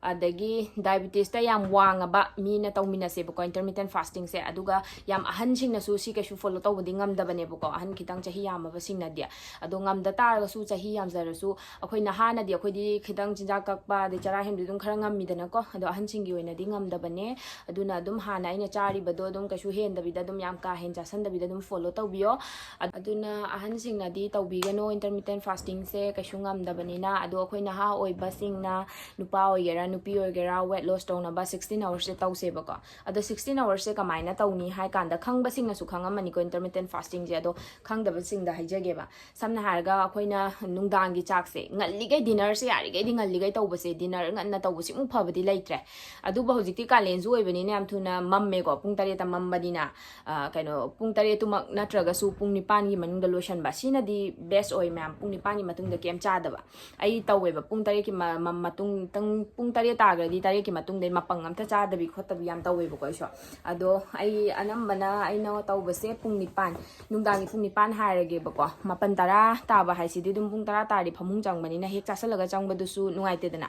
ꯑꯗꯒꯤ diabetes ꯇ ꯌꯥꯝ ꯋꯥꯡꯉꯕ ꯃꯤꯅ ꯇꯧꯃꯤꯟꯅꯁꯦꯕꯀꯣ intermittent fasting ꯁꯦ꯫ ꯑꯗꯨꯒ ꯌꯥꯝ ꯑꯍꯟꯁꯤꯡꯅꯁꯨ ꯁꯤ ꯀꯩꯁꯨ follow ꯇꯧꯕꯗꯤ ꯉꯝꯗꯕꯅꯦꯕꯀꯣ, ꯑꯍꯟ ꯈꯤꯇꯪ ꯆꯍꯤ ꯌꯥꯝꯃꯕꯁꯤꯡꯅꯗꯤ꯫ ꯑꯗꯣ ꯉꯝꯗ ꯇꯥꯔꯒꯁꯨ, ꯆꯍꯤ ꯌꯥꯝꯖꯔꯁꯨ, ꯑꯩꯈꯣꯏ ꯅꯍꯥꯅꯗꯤ ꯑꯩꯈꯣꯏꯗꯤ ꯈꯤꯇꯪ ꯆꯤꯟꯖꯥꯛ ꯀꯛꯄ ꯑꯗꯩ ꯆꯔꯥ ꯍꯦꯟꯕꯗꯤ ꯑꯗꯨꯝ ꯈꯔ ꯉꯝꯃꯤꯗꯅꯀꯣ꯫ ꯑꯗꯣ ꯑꯍꯟꯁꯤꯡꯒꯤ ꯑꯣꯏꯅꯗꯤ ꯉꯝꯗꯕꯅꯦ꯫ ꯑꯗꯨꯅ ꯑꯗꯨꯝ ꯍꯥꯟꯅ ꯑꯩꯅ ꯆꯥꯔꯤꯕꯗꯣ ꯑꯗꯨꯝ ꯀꯩꯁꯨ ꯍꯦꯟꯗꯕꯤꯗ, ꯑꯗꯨꯝ ꯌꯥꯝ ꯀꯥ ꯍꯦꯟꯅ ꯆꯥꯁꯟꯗꯕꯤꯗ ꯑꯗꯨꯝ follow ꯇꯧꯕꯤꯌꯣ꯫ ꯑꯗꯨꯅ ꯑꯍꯟꯁꯤꯡꯅꯗꯤ ꯇꯧꯕꯤꯒꯅꯣ intermittent fasting ꯁꯦ, ꯀꯩꯁꯨ ꯉꯝꯗꯕꯅꯤꯅ꯫ ꯑꯗꯣ ꯑꯩꯈꯣꯏ ꯅꯍꯥ ꯑꯣꯏꯕꯁꯤꯡꯅ, ꯅꯨꯄꯥ ꯑꯣꯏꯒꯦꯔꯥ ꯅꯨꯄꯤ ꯑꯣꯏꯒꯦꯔꯥ, weight loss ꯇꯧꯅꯕ sixteen hours ꯁꯦ ꯇꯧꯁꯦꯕꯀꯣ꯫ ꯑꯗꯣ sixteen hours ꯁꯦ ꯀꯃꯥꯏꯅ ꯇꯧꯅꯤ ꯍꯥꯏ ꯀꯥꯟꯗ, ꯈꯪꯕꯁꯤꯡꯅꯁꯨ ꯈꯪꯉꯝꯃꯅꯤꯀꯣ intermittent fasting ꯁꯦ꯫ ꯑꯗꯣ ꯈꯪꯗꯕꯁꯤꯡꯗ ꯍꯥꯏꯖꯒꯦꯕ꯫ ꯁꯝꯅ ꯍꯥꯏꯔꯒ ꯑꯩꯈꯣꯏꯅ ꯅꯨꯡꯗꯥꯡꯒꯤ ꯆꯥꯛꯁꯦ ꯉꯜꯂꯤꯈꯩ, dinner ꯁꯦ ꯌꯥꯔꯤꯈꯩꯗꯤ ꯉꯜꯂꯤꯈꯩ ꯇꯧꯕꯁꯦ, dinner ꯉꯟꯅ ꯇꯧꯕꯁꯤꯃꯨꯛ ꯐꯕꯗꯤ ꯂꯩꯇ꯭ꯔꯦ꯫ ꯑꯗꯨꯕꯨ ꯍꯧꯖꯤꯛꯇꯤ ꯀꯥꯂꯦꯟꯁꯨ ꯑꯣꯏꯕꯅꯤꯅ ꯌꯥꯝ ꯊꯨꯅ ꯃꯝꯃꯦꯀꯣ, ꯄꯨꯡ ꯇꯔꯦꯠꯇ ꯃꯝꯕꯅꯤꯅ꯫ ꯑ, ꯀꯩꯅꯣ, ꯄꯨꯡ ꯇꯔꯦꯠꯇꯨꯃꯛ ꯅꯠꯇ꯭ꯔꯒꯁꯨ ꯄꯨꯡ ꯅꯤꯄꯥꯟꯒꯤ ꯃꯅꯨꯡꯗ ꯂꯣꯏꯁꯟꯕ, ꯁꯤꯅꯗꯤ best ꯑꯣꯏ ꯃꯌꯥꯝ, ꯄꯨꯡ ꯅꯤꯄꯥꯟꯒꯤ ꯃꯇꯨꯡꯗ ꯀꯩꯝ ꯆꯥꯗꯕ꯫ ꯑꯩ ꯇꯧꯋꯦꯕ, ꯄꯨꯡ ꯇꯔꯦꯠꯀꯤ ꯃ-, ꯃ-, ꯃꯇꯨꯡ, ꯇꯪ-, ꯄꯨꯡ ꯇꯔꯦꯠ ꯇꯥꯈ꯭ꯔꯗꯤ ꯇꯔꯦꯠꯀꯤ ꯃꯇꯨꯡꯗ ꯑꯩ ꯃꯄꯪ ꯑꯝꯇ ꯆꯥꯗꯕꯤ ꯈꯣꯠꯇꯕꯤ ꯌꯥꯝ ꯇꯧꯋꯦꯕꯀꯣ ꯑꯩꯁꯨ꯫ ꯑꯗꯣ ꯑꯩ ꯑꯅꯝꯕꯅ ꯑꯩꯅ ꯇꯧꯕꯁꯦ ꯄꯨꯡ ꯅꯤꯄꯥꯟ, ꯅꯨꯡꯗꯥꯡꯒꯤ ꯄꯨꯡ ꯅꯤꯄꯥꯟ ꯍꯥꯏꯔꯒꯦꯕꯀꯣ, ꯃꯥꯄꯟ ꯇꯔꯥ ꯇꯥꯕ ꯍꯥꯏꯁꯤꯗꯤ ꯑꯗꯨꯝ ꯄꯨꯡ ꯇꯔꯥ ꯇꯥꯔꯗꯤ ꯐꯃꯨꯡ ꯆꯪꯕꯅꯤꯅ ꯍꯦꯛ ꯆꯥꯁꯜꯂꯒ ꯆꯪꯕꯗꯨꯁꯨ ꯅꯨꯡꯉꯥꯏꯇꯦꯗꯅ꯫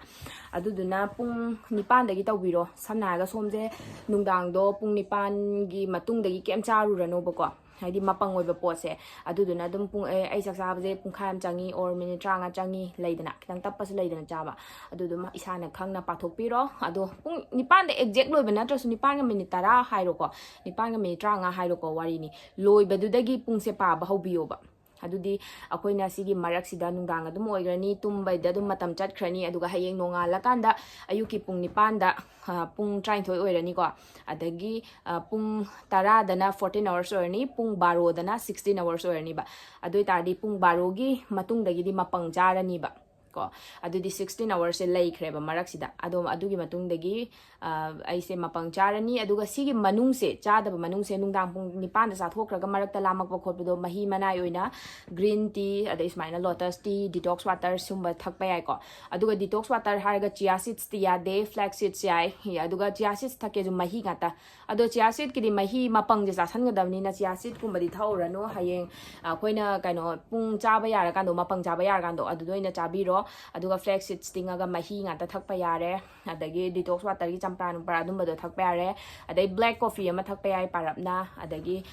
ꯑꯗꯨꯗꯨꯅ ꯄꯨꯡ ꯅꯤꯄꯥꯟꯗꯒꯤ ꯇꯧꯕꯤꯔꯣ꯫ ꯁꯝꯅ ꯍꯥꯏꯔꯒ ꯁꯣꯝꯁꯦ ꯅꯨꯡꯗꯥꯡꯗꯣ ꯄꯨꯡ ꯅꯤꯄꯥꯟꯒꯤ ꯃꯇꯨꯡꯗꯒꯤ ꯀꯩꯝ ꯆꯥꯔꯨꯔꯅꯣꯕꯀꯣ꯫ ꯍꯥꯏꯗꯤ ꯃꯄꯪ ꯑꯣꯏꯕ ꯄꯣꯠꯁꯦ꯫ ꯑꯗꯨꯗꯨꯅ ꯑꯗꯨꯝ ꯄꯨꯡ, ꯑꯦ, ꯑꯩ ꯆꯥꯛ ꯆꯥꯕꯁꯦ ꯄꯨꯡꯈꯥꯏ ꯑꯃ ꯆꯪꯉꯤ or ꯃꯤꯅꯤꯠ ꯇꯔꯥꯃꯉꯥ ꯆꯪꯉꯤ ꯂꯩꯗꯅ, ꯈꯤꯇꯪ ꯇꯞꯄꯁꯨ ꯂꯩꯗꯅ ꯆꯥꯕ꯫ ꯑꯗꯨꯗꯨꯝ ꯏꯁꯥꯅ ꯈꯪꯅ ꯄꯥꯊꯣꯛꯄꯤꯔꯣ꯫ ꯑꯗꯣ ꯄꯨꯡ ꯅꯤꯄꯥꯟꯗ exact ꯂꯣꯏꯕ ꯅꯠꯇ꯭ꯔꯁꯨ ꯅꯤꯄꯥꯟꯒ ꯃꯤꯅꯤꯠ ꯇꯔꯥ ꯍꯥꯏꯔꯣꯀꯣ, ꯅꯤꯄꯥꯟꯒ ꯃꯤꯅꯤꯠ ꯇꯔꯥꯃꯉꯥ ꯍꯥꯏꯔꯣꯀꯣ, ꯋꯥꯔꯤꯅꯤ, ꯂꯣꯏꯕꯗꯨꯗꯒꯤ ꯄꯨꯡꯁꯦ ꯄꯥꯕ ꯍꯧꯕꯤꯌꯣꯕ꯫ ꯑꯗꯨꯗꯤ ꯑꯩꯈꯣꯏꯅ ꯁꯤꯒꯤ ꯃꯔꯛꯁꯤꯗ ꯅꯨꯡꯗꯥꯡ ꯑꯗꯨꯝ ꯑꯣꯏꯈ꯭ꯔꯅꯤ, ꯇꯨꯝꯕꯩꯗ ꯑꯗꯨꯝ ꯃꯇꯝ ꯆꯠꯈ꯭ꯔꯅꯤ, ꯑꯗꯨꯒ ꯍꯌꯦꯡ ꯅꯣꯡꯉꯥꯜꯂꯀꯥꯟꯗ ꯑꯌꯨꯛꯀꯤ ꯄꯨꯡ ꯅꯤꯄꯥꯟꯗ, ꯑ, ꯄꯨꯡ ꯇꯔꯥꯅꯤꯊꯣꯏ ꯑꯣꯏꯔꯅꯤꯀꯣ, ꯑꯗꯒꯤ, ꯑ, ꯄꯨꯡ ꯇꯔꯥꯗꯅ fourteen hours ꯑꯣꯏꯔꯅꯤ, ꯄꯨꯡ ꯕꯥꯔꯣꯗꯅ sixteen hours ꯑꯣꯏꯔꯅꯤꯕ꯫ ꯑꯗꯨ ꯑꯣꯏꯇꯥꯔꯗꯤ ꯄꯨꯡ ꯕꯥꯔꯣꯒꯤ ꯃꯇꯨꯡꯗꯒꯤꯗꯤ ꯃꯄꯪ ꯆꯥꯔꯅꯤꯕ꯫ ꯀꯣ, ꯑꯗꯨꯗꯤ sixteen hoursꯁꯦ ꯂꯩꯈ꯭ꯔꯦꯕ ꯃꯔꯛꯁꯤꯗ꯫ ꯑꯗꯣ ꯑꯗꯨꯒꯤ ꯃꯇꯨꯡꯗꯒꯤ ꯑꯩꯁꯦ ꯃꯄꯪ ꯆꯥꯔꯅꯤ꯫ ꯑꯗꯨꯒ ꯁꯤꯒꯤ ꯃꯅꯨꯡꯁꯦ, ꯆꯥꯗꯕ ꯃꯅꯨꯡꯁꯦ, ꯅꯨꯡꯗꯥꯡ ꯄꯨꯡ ꯅꯤꯄꯥꯟꯗ ꯆꯥꯊꯣꯛꯈ꯭ꯔꯒ ꯃꯔꯛꯇ ꯂꯥꯝꯃꯛꯄ ꯈꯣꯠꯄꯗꯣ, ꯃꯍꯤ ꯃꯅꯥꯏ ꯑꯣꯏꯅ green tea, ꯑꯗꯩ ꯁꯨꯃꯥꯏꯅ lotus tea, detox water ꯁꯨꯝꯕ ꯊꯛꯄ ꯌꯥꯏꯀꯣ꯫ ꯑꯗꯨꯒ detox water ꯍꯥꯏꯔꯒ chia seedsꯇꯤ ꯌꯥꯗꯦ, flax seeds ꯌꯥꯏ꯫ ꯑꯗꯨꯒ chia seeds ꯊꯛꯀꯦꯁꯨ ꯃꯍꯤ ꯉꯥꯛꯇ꯫ ꯑꯗꯣ chia seedꯀꯤꯗꯤ ꯃꯍꯤ ꯃꯄꯪꯁꯦ ꯆꯥꯁꯟꯒꯗꯕꯅꯤꯅ chia seedꯀꯨꯝꯕꯗꯤ ꯊꯛꯎꯔꯅꯨ꯫ ꯍꯌꯦꯡ ꯑꯩꯈꯣꯏꯅ ꯀꯩꯅꯣ, ꯄꯨꯡ ꯆꯥꯕ ꯌꯥꯔꯀꯥꯟꯗꯣ, ꯃꯄꯪ ꯆꯥꯕ ꯌꯥꯔꯀꯥꯟꯗꯣ, ꯑꯗꯨꯗ ꯑꯣꯏꯅ ꯆꯥꯕꯤꯔꯣ꯫ ꯑꯗꯨꯒ flax seeds ꯇꯤꯡꯉꯒ ꯃꯍꯤ ꯉꯥꯛꯇ ꯊꯛꯄ ꯌꯥꯔꯦ꯫ ꯑꯗꯒꯤ detox waterꯒꯤ ꯆꯝꯄ꯭ꯔꯥ ꯅꯨꯡꯄ꯭ꯔꯥ ꯑꯗꯨꯝꯕꯗꯣ ꯊꯛꯄ ꯌꯥꯔꯦ꯫ ꯑꯗꯩ black coffee ꯑꯃ ꯊꯛꯄ ꯌꯥꯏ ꯄꯥꯔꯞꯅ꯫ ꯑꯗꯒꯤ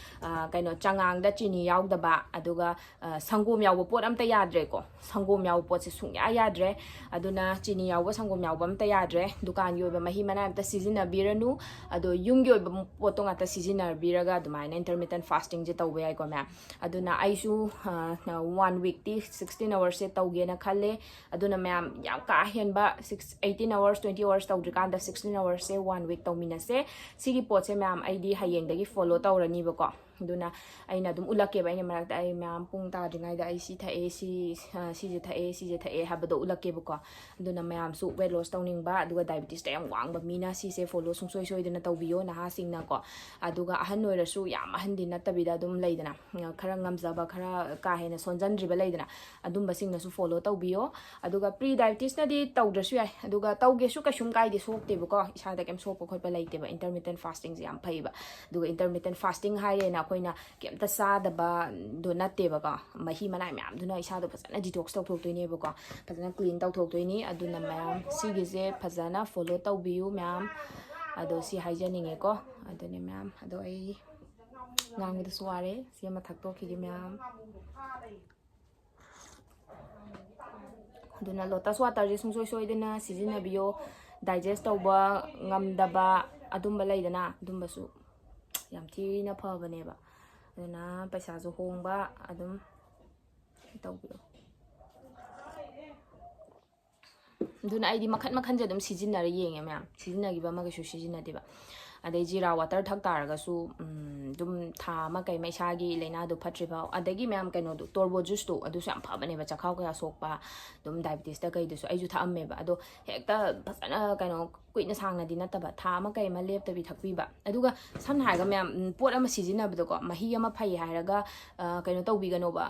ꯀꯩꯅꯣ, ꯆꯉꯥꯡꯗ ꯆꯤꯅꯤ ꯌꯥꯎꯗꯕ, ꯑꯗꯨꯒ ꯁꯪꯒꯣꯝ ꯌꯥꯎꯕ ꯄꯣꯠ ꯑꯝꯇ ꯌꯥꯗ꯭ꯔꯦꯀꯣ꯫ ꯁꯪꯒꯣꯝ ꯌꯥꯎꯕ ꯄꯣꯠꯁꯦ ꯁꯨꯡꯌꯥ ꯌꯥꯗ꯭ꯔꯦ꯫ ꯑꯗꯨꯅ ꯆꯤꯅꯤ ꯌꯥꯎꯕ ꯁꯪꯒꯣꯝ ꯌꯥꯎꯕ ꯑꯝꯇ ꯌꯥꯗ꯭ꯔꯦ꯫ ꯗꯨꯀꯥꯟꯒꯤ ꯑꯣꯏꯕ ꯃꯍꯤ ꯃꯅꯥꯏ ꯑꯝꯇ ꯁꯤꯖꯤꯟꯅꯕꯤꯔꯅꯨ꯫ ꯑꯗꯣ ꯌꯨꯝꯒꯤ ꯑꯣꯏꯕ ꯄꯣꯠꯇꯣ ꯉꯥꯛꯇ ꯁꯤꯖꯤꯟꯅꯕꯤꯔꯒ ꯑꯗꯨꯃꯥꯏꯅ intermittent fastingꯁꯦ ꯇꯧꯕ ꯌꯥꯏꯀꯣ ꯃꯌꯥꯝ꯫ ꯑꯗꯨꯅ ꯑꯩꯁꯨ one weekꯇꯤ sixteen hoursꯁꯦ ꯇꯧꯒꯦꯅ ꯈꯜꯂꯦ꯫ ꯑꯗꯨꯅ ꯃꯌꯥꯝ ꯌꯥꯝ ꯀꯥ ꯍꯦꯟꯕ six, eighteen hours, twenty hours ꯇꯧꯗ꯭ꯔꯤꯀꯥꯟꯗ sixteen hoursꯁꯦ one week ꯇꯧꯃꯤꯟꯅꯁꯦ꯫ ꯁꯤꯒꯤ ꯄꯣꯠꯁꯦ ꯃꯌꯥꯝ ꯑꯩꯗꯤ ꯍꯌꯦꯡꯗꯒꯤ follow ꯇꯧꯔꯅꯤꯕꯀꯣ꯫ ꯑꯗꯨꯅ ꯑꯩꯅ ꯑꯗꯨꯝ ꯎꯠꯂꯛꯀꯦꯕ, ꯑꯩꯅ ꯃꯔꯛꯇ ꯑꯩ ꯃꯌꯥꯝ ꯄꯨꯡ ꯇꯥꯗ꯭ꯔꯤꯉꯩꯗ ꯑꯩ ꯁꯤ ꯊꯛꯑꯦ, ꯁꯤ, ꯁꯤꯁꯦ ꯊꯛꯑꯦ, ꯁꯤꯁꯦ ꯊꯛꯑꯦ ꯍꯥꯏꯕꯗꯣ ꯎꯠꯂꯛꯀꯦꯕꯀꯣ꯫ ꯑꯗꯨꯅ ꯃꯌꯥꯝꯁꯨ weight loss ꯇꯧꯅꯤꯡꯕ, ꯑꯗꯨꯒ diabetesꯇ ꯌꯥꯝ ꯋꯥꯡꯕ ꯃꯤꯅ ꯁꯤꯁꯦ follow ꯁꯨꯡꯁꯣꯏ ꯁꯣꯏꯗꯅ ꯇꯧꯕꯤꯌꯣ, ꯅꯍꯥꯁꯤꯡꯅꯀꯣ꯫ ꯑꯗꯨꯒ ꯑꯍꯟ ꯑꯣꯏꯔꯁꯨ, ꯌꯥꯝ ꯑꯍꯟꯗꯤ ꯅꯠꯇꯕꯤꯗ, ꯑꯗꯨꯝ ꯂꯩꯗꯅ, ꯈꯔ ꯉꯝꯖꯕ, ꯈꯔ ꯀꯥ ꯍꯦꯟꯅ ꯁꯣꯟꯖꯟꯗ꯭ꯔꯤꯕ ꯂꯩꯗꯅ, ꯑꯗꯨꯝꯕꯁꯤꯡꯅꯁꯨ follow ꯇꯧꯕꯤꯌꯣ꯫ ꯑꯗꯨꯒ pre diabetesꯅꯗꯤ ꯇꯧꯗ꯭ꯔꯁꯨ ꯌꯥꯏ, ꯑꯗꯨꯒ ꯇꯧꯒꯦꯁꯨ ꯀꯩꯁꯨꯝ ꯀꯥꯏꯗꯦ, ꯁꯣꯛꯇꯦꯕꯀꯣ, ꯏꯁꯥꯗ ꯀꯩꯝ ꯁꯣꯛꯄ ꯈꯣꯠꯄ ꯂꯩꯇꯦꯕ꯫ Intermittent fastingꯁꯦ ꯌꯥꯝ ꯐꯩꯕ꯫ ꯑꯗꯨꯒ intermittent fasting ꯍꯥꯏꯔꯦꯅ ꯑꯩꯈꯣꯏꯅ ꯀꯩꯝꯇ ꯆꯥꯗꯕꯗꯣ ꯅꯠꯇꯦꯕꯀꯣ꯫ ꯃꯍꯤ ꯃꯅꯥꯏ ꯃꯌꯥꯝꯗꯨꯅ ꯏꯁꯥꯗꯣ ꯐꯖꯅ detox ꯇꯧꯊꯣꯛꯇꯣꯏꯅꯦꯕꯀꯣ, ꯐꯖꯅ clean ꯇꯧꯊꯣꯛꯇꯣꯏꯅꯤ꯫ ꯑꯗꯨꯅ ꯃꯌꯥꯝ ꯁꯤꯒꯤꯁꯦ ꯐꯖꯅ follow ꯇꯧꯕꯤꯌꯨ ꯃꯌꯥꯝ꯫ ꯑꯗꯣ ꯁꯤ ꯍꯥꯏꯖꯅꯤꯡꯉꯦꯀꯣ꯫ ꯑꯗꯨꯅꯦ ꯃꯌꯥꯝ, ꯑꯗꯣ ꯑꯩ ꯉꯥꯡꯕꯗꯁꯨ ꯋꯥꯔꯦ, ꯁꯤ ꯑꯃ ꯊꯛꯇꯣꯛꯈꯤꯒꯦ ꯃꯌꯥꯝ꯫ ꯑꯗꯨꯅ lotus waterꯁꯦ ꯁꯨꯡꯁꯣꯏ ꯁꯣꯏꯗꯅ ꯁꯤꯖꯤꯟꯅꯕꯤꯌꯣ꯫ Digest ꯇꯧꯕ ꯉꯝꯗꯕ ꯑꯗꯨꯝꯕ ꯂꯩꯗꯅ, ꯑꯗꯨꯝꯕꯁꯨ ꯌꯥꯝ ꯊꯤꯅ ꯐꯕꯅꯦꯕ꯫ ꯑꯗꯨꯅ ꯄꯩꯁꯥꯁꯨ ꯍꯣꯡꯕ ꯑꯗꯨꯝ ꯇꯧꯕꯤꯌꯣ꯫ ꯑꯗꯨꯅ ꯑꯩꯗꯤ ꯃꯈꯟ ꯃꯈꯟꯁꯦ ꯑꯗꯨꯝ ꯁꯤꯖꯤꯟꯅꯔ ꯌꯦꯡꯉꯦ ꯃꯌꯥꯝ꯫ ꯁꯤꯖꯤꯟꯅꯈꯤꯕ ꯑꯃ ꯀꯩꯁꯨ ꯁꯤꯖꯤꯟꯅꯗꯦꯕ꯫ ꯑꯗꯩ ꯖꯤꯔꯥ water ꯊꯛ ꯇꯥꯔꯒꯁꯨ, ꯎꯝ, ꯑꯗꯨꯝ ꯊꯥ ꯑꯃ ꯀꯩ ꯑꯃ ꯏꯁꯥꯒꯤ ꯂꯥꯏꯅꯥꯗꯣ ꯐꯠꯇ꯭ꯔꯤꯐꯥꯎ꯫ ꯑꯗꯒꯤ ꯃꯌꯥꯝ ꯀꯩꯅꯣꯗꯣ, ꯇꯣꯔꯕꯣꯠ ꯖꯨꯁꯇꯣ, ꯑꯗꯨꯁꯨ ꯌꯥꯝ ꯐꯕꯅꯦꯕ ꯆꯈꯥꯎ ꯀꯌꯥ ꯁꯣꯛꯄ, ꯑꯗꯨꯝ ꯗꯥꯏꯕꯤꯇꯤꯁꯇ ꯀꯩꯗꯁꯨ꯫ ꯑꯩꯁꯨ ꯊꯛꯑꯝꯃꯦꯕ꯫ ꯑꯗꯣ ꯍꯦꯛꯇ ꯐꯖꯅ ꯀꯩꯅꯣ ꯀꯨꯏꯅ ꯁꯥꯡꯅꯗꯤ ꯅꯠꯇꯕ, ꯊꯥ ꯑꯃ ꯀꯩ ꯑꯃ ꯂꯦꯞꯇꯕꯤ ꯊꯛꯄꯤꯕ꯫ ꯑꯗꯨꯒ ꯁꯝꯅ ꯍꯥꯏꯔꯒ ꯃꯌꯥꯝ, ꯎꯝ, ꯄꯣꯠ ꯑꯃ ꯁꯤꯖꯤꯟꯅꯕꯗꯣꯀꯣ, ꯃꯍꯤ ꯑꯃ ꯐꯩ ꯍꯥꯏꯔꯒ, ꯑ, ꯀꯩꯅꯣ ꯇꯧꯕꯤꯒꯅꯣꯕ,